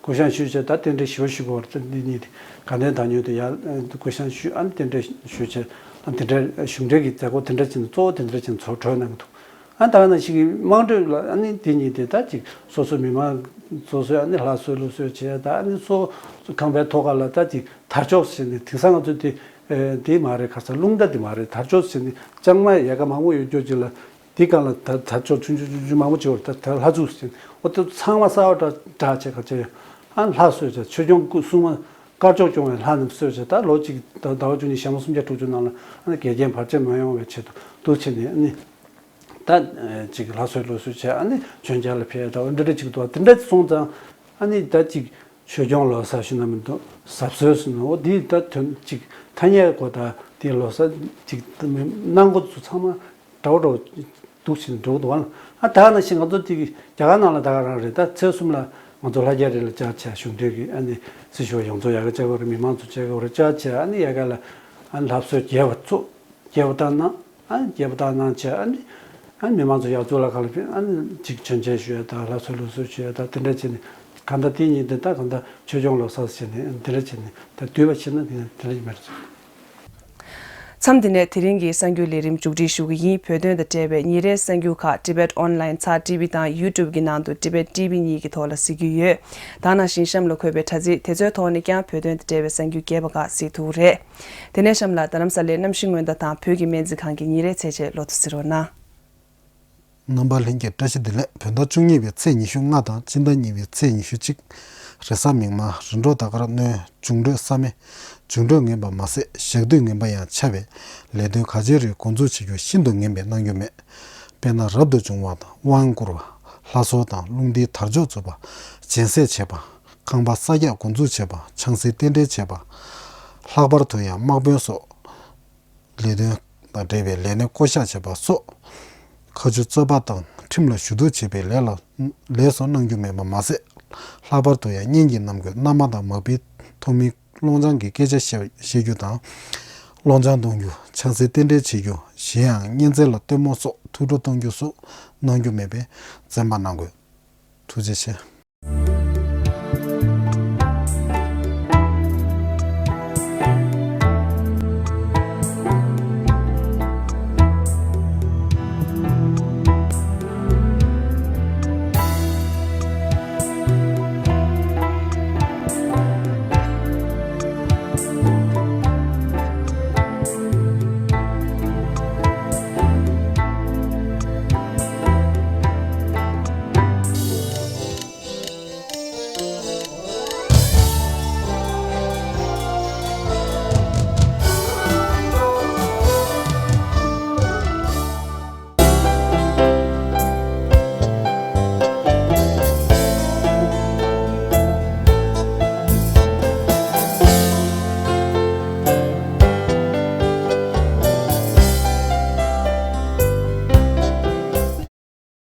གུ་ཤང་ཞུས་བྱས་ད་རྟེན་འབྲེལ་ཞུ་བ་ཞུ་དགོས་པ་རེད། ད་འདི་གཉིས་དེ་དགའ་ལྡན་དང་ཉོན་དེ་ཡར་གུ་ཤང་ཞུས། ཨ་ནི་རྟེན་འབྲེལ་ཞུས་བྱས་ཨ་ནི་དེ་འདྲ་གཞུང་འབྲེལ་གྱི་མཛད་སྒོ་དེ་འདྲ་བྱས་ནས་གཙོ་བོ་དེ་འདྲ་བྱས་ནས་ཚོགས་གྲོལ་གནང་གི་འདུག་ཨ་ད་ག་ནང་བཞིན་གྱི་དམངས་ཁྲོད་ལ་ཨ་ནི་དེ་གཉིས་དེ་ད་ཅིག་སོ་སོའི་མི་མང་སོ་སོའི་ཨ་ནི་ལྷ་གསོལ་ལུགས་གསོལ་བྱས། ད་ཨ་ནི་སོ་སོ་ཁང་པའི་ཐོག་ཁ་ལ་ད་ཅིག་དར་ལྕོག་ཟེར་ནས་དེང་སང་ང་ཚོས་དེ་ཨེ་དེ་མ་རེད། ཁ་སང་རླུང་རྟ་དེ་མ་རེད། དར་ལྕོག་ཟེར་ནས་ལྕང་མ་ཡལ་ག་མང་པོ་ཡོད་རྒྱུ་ཅིག་ལ་དེ་སྒང་ལ་ད་དར་ལྕོག་ཆུང་ཆུང་ཆུང་ཆུང་མང་པོ་ཅིག་ཡོད་རེད། ད་ད་ལྷ་ཚུགས་ཟེར་ནས་འོ་དེ་ཚང་མ་གསར་པ་འདྲ་འདྲ་བྱས་ག་ཅིག་ཨ་ལྷ་གསོལ་བྱས། ཆོས་སྐྱོང་སྐུ་སྲུང་མ་དཀར་ཕྱོགས་སྐྱོང་བའི་ལྷ་རྣམས་གསོལ་བྱས། ད་ལོ་གཅིག་ད་ཟླ་བ་བཅུ་གཉིས་ཞག་མ་སུམ་བརྒྱ་དྲུག་ཅུ་ནང་ལ་ཨ་ནི་འགལ་རྐྱེན་བར་ཆད་མ་ཡོང་བའི་ཆེད་དུ་འདུག་བྱས་ནས་ཨ་ནི། ད་ཅིག་ལྷ་གསོལ་ལུགས་གསོལ་བྱས་ཨ་ནི་མཆོད་མཇལ་ལ་ཕེབས། ད་འདི་འདྲ་ཅིག་འདུག་དེ་འདྲ་སོང་ཙང་ཨ་ནི་ད་ཅིག་ཆོས་སྐྱོང་ལོ་གསར་ཞུ་ན་མི་འདུག་གཟབ་གསོལ་ཟེར་ན་འོ་འདི་ད་དོན་ཅིག་ཐ་སྙད་གོ་ད་དེ་ལོ་གསར་ཅིག་གནང་འགོ་ཚུགས་ཚང་མ་འདྲ་བོ་འདྲ་བོ་འདུག་ཕྱིན་འགྲོ་གི་འདུག་བ། ཨ་ད་ནང་བཞིན་ང་ཚོ་དེ་རྒྱ་གར་ནང་ལ་ད་ག་རང་རེད། ད་ཚེས་གསུམ་ལ་ང་ཚོ་ལྷ་རྒྱལ་རི་ལ་བཅར་བྱས་གཞུང་འབྲེལ་གྱི་ཨ་ནི་སྲི་ཞུ་བ་ཡོངས་རྫོགས་ཡ་གི་བཅར་བ་རེད། མི་མང་ཚོ་བཅར་གི་རེད། བཅར་བྱས་ཨ་ནི་ཡ་ག་ལ་ཨ་ནི་ལྷ་གསོལ་རྒྱས་པ་ཚོ། རྒྱས་པ་བཏང་གནང་། ཨ་ནི་རྒྱས་པ་བཏང་གནང་བྱས་ཨ་ནི་ཨ་ནི་མི་མང་ཚོ་ཡར་གཙུག་ལག་ཁང་ལ་ཕེབས། ཨ་ནི་ཅིག་མཆོད་མཇལ་ཞུ་ཡ་དང་ལྷ་གསོལ་ལུགས་གསོལ་ཞུ་ཡ་དང་དེ་འདྲ་བྱས་ནས་གང་ལྟར་དེ་ཉིན་དེ་ད་གང་ལྟར་ཆོས་སྐྱོང་ལོ་གསར་བྱས་ནས་དེ་འདྲ་བྱས་ནས་ད་བསྡུས་པ་བྱས་ན་དེ་དེ་འདྲ་ཡིན་པ་རེད། མཚམས་འདི་ནས་དེ་རིང་གི་གསར་འགྱུར་ལས་རིམ་མཇུག་སྒྲིལ་ཞུ་གི་ཡིན། བོད་དོན་དང་འབྲེལ་བའི་ཉིན་རེའི་གསར་འགྱུར་ཁག་Tibet Online ཚར་ཊི་ཝི་དང་YouTube གི་ནང་དུ་Tibet T V གཉིས་ཀྱི་ཐོག་ལ་གཟིགས་རྒྱུ་ཡོད། ད་ནང་བཞིན་གཤམ་ལ་འཁོད་པའི་དྲ་ཚིགས་དེ་ཚོའི་ཐོག་ནས་ཀྱང་བོད་དོན་དང་འབྲེལ་བའི་གསར་འགྱུར་རྒྱས་པ་ཁག་གཟིགས་ཐུབ་ཀྱི་རེད། དེ་ནས་གཤམ་ལ་རྡ་རམ་ས་ལའི་གནམ་གཤིས་སྔོན་བརྡ་དང་བོད་ཀྱི་སྨན་རྩིས་ཁང་གི་ཉིན་རེའི་ཚེས་ཆེན་ལོ་ཐོ་གཟིགས་རོགས་གནང་། རྣམ་པ་ལྷན་རྒྱས་བཀྲ་ཤིས་བདེ་ལེགས། བོད་ཟླ་བཅུ་གཉིས་པའི་ཚེས་ཉི་ཤུ་ལྔ་དང་སྤྱི་ཟླ་གཉིས་པའི་ཚེས་ཉི་ཤུ་གཅིག་རེས་གཟའ་མིག་དམར། རིམ་གྲོ་ཟླ་སྐར་སྣོན། འབྱུང་འཕྲོད་ས་མེ། འབྱུང་འཕྲོད་ངན་པ་མ་ཟད་ཞག་དུས་ངན་པ་ཡང་འཆར་བས་ལས་དོན་ག་ཅི་རེད་འགོ་འཛུགས་བྱེད་རྒྱུ་ཤིན་ཏུ་ངན་པས་གནང་རྒྱུ་མེད། དཔེར་ན་རབ་ཏུ་བྱུང་བ་དང་དབང་བསྐུར་བ། ལྷ་གསོལ་དང་རླུང་རྟའི་དར་ལྕོག་འཚུབ་པ། སྦྱིན་སྲེག་བྱེད་པ། ཁང་པ་ས་རྒྱག་འགོ་འཛུགས་བྱེད་པ། ཆང་སའི་རྟེན་འབྲེལ་བྱེད་པ། ལྷག་པར་དུ་ཡང་དམག་དཔོན་སོགས། ལས་དོན་དང་འབྲེལ་བའི་ལས་སྣེ་བསྐོ་གཞག་བྱེད་པ་སོགས། མཁའ་སྤྱོད་རྩོད་པ་དང་ཁྲིམས་ལ་ཞུ་གཏུག་བྱེད་པའི་ལས་ལ་ལས་སུ་གནང་རྒྱུ་མེད་པ་མ་ཟད། ལྷག་པར་དུ་ཡང་གཉེན་གྱི་རྣམ་ཀུན་མནའ་མ་དང་མ་བུའི་ཐོག་མའི་སློང་ཆང་གི་སྐད་ཆ་བཤད་བཤད་རྒྱུ་དང་། སློང་ཆང་གཏོང་རྒྱུ། ཆང་སའི་རྟེན་འབྲེལ་བྱེད་རྒྱུ། གཞན་ཡང་གཉེན་ཚན་ལ་སྟོན་མོ་སོགས་ཐུགས་སྤྲོ་གཏོང་རྒྱུ་སོགས་གནང་རྒྱུ་མེད་པས་བཙན་པ་གནང་དགོས། ཐུགས་རྗེ་ཆེ།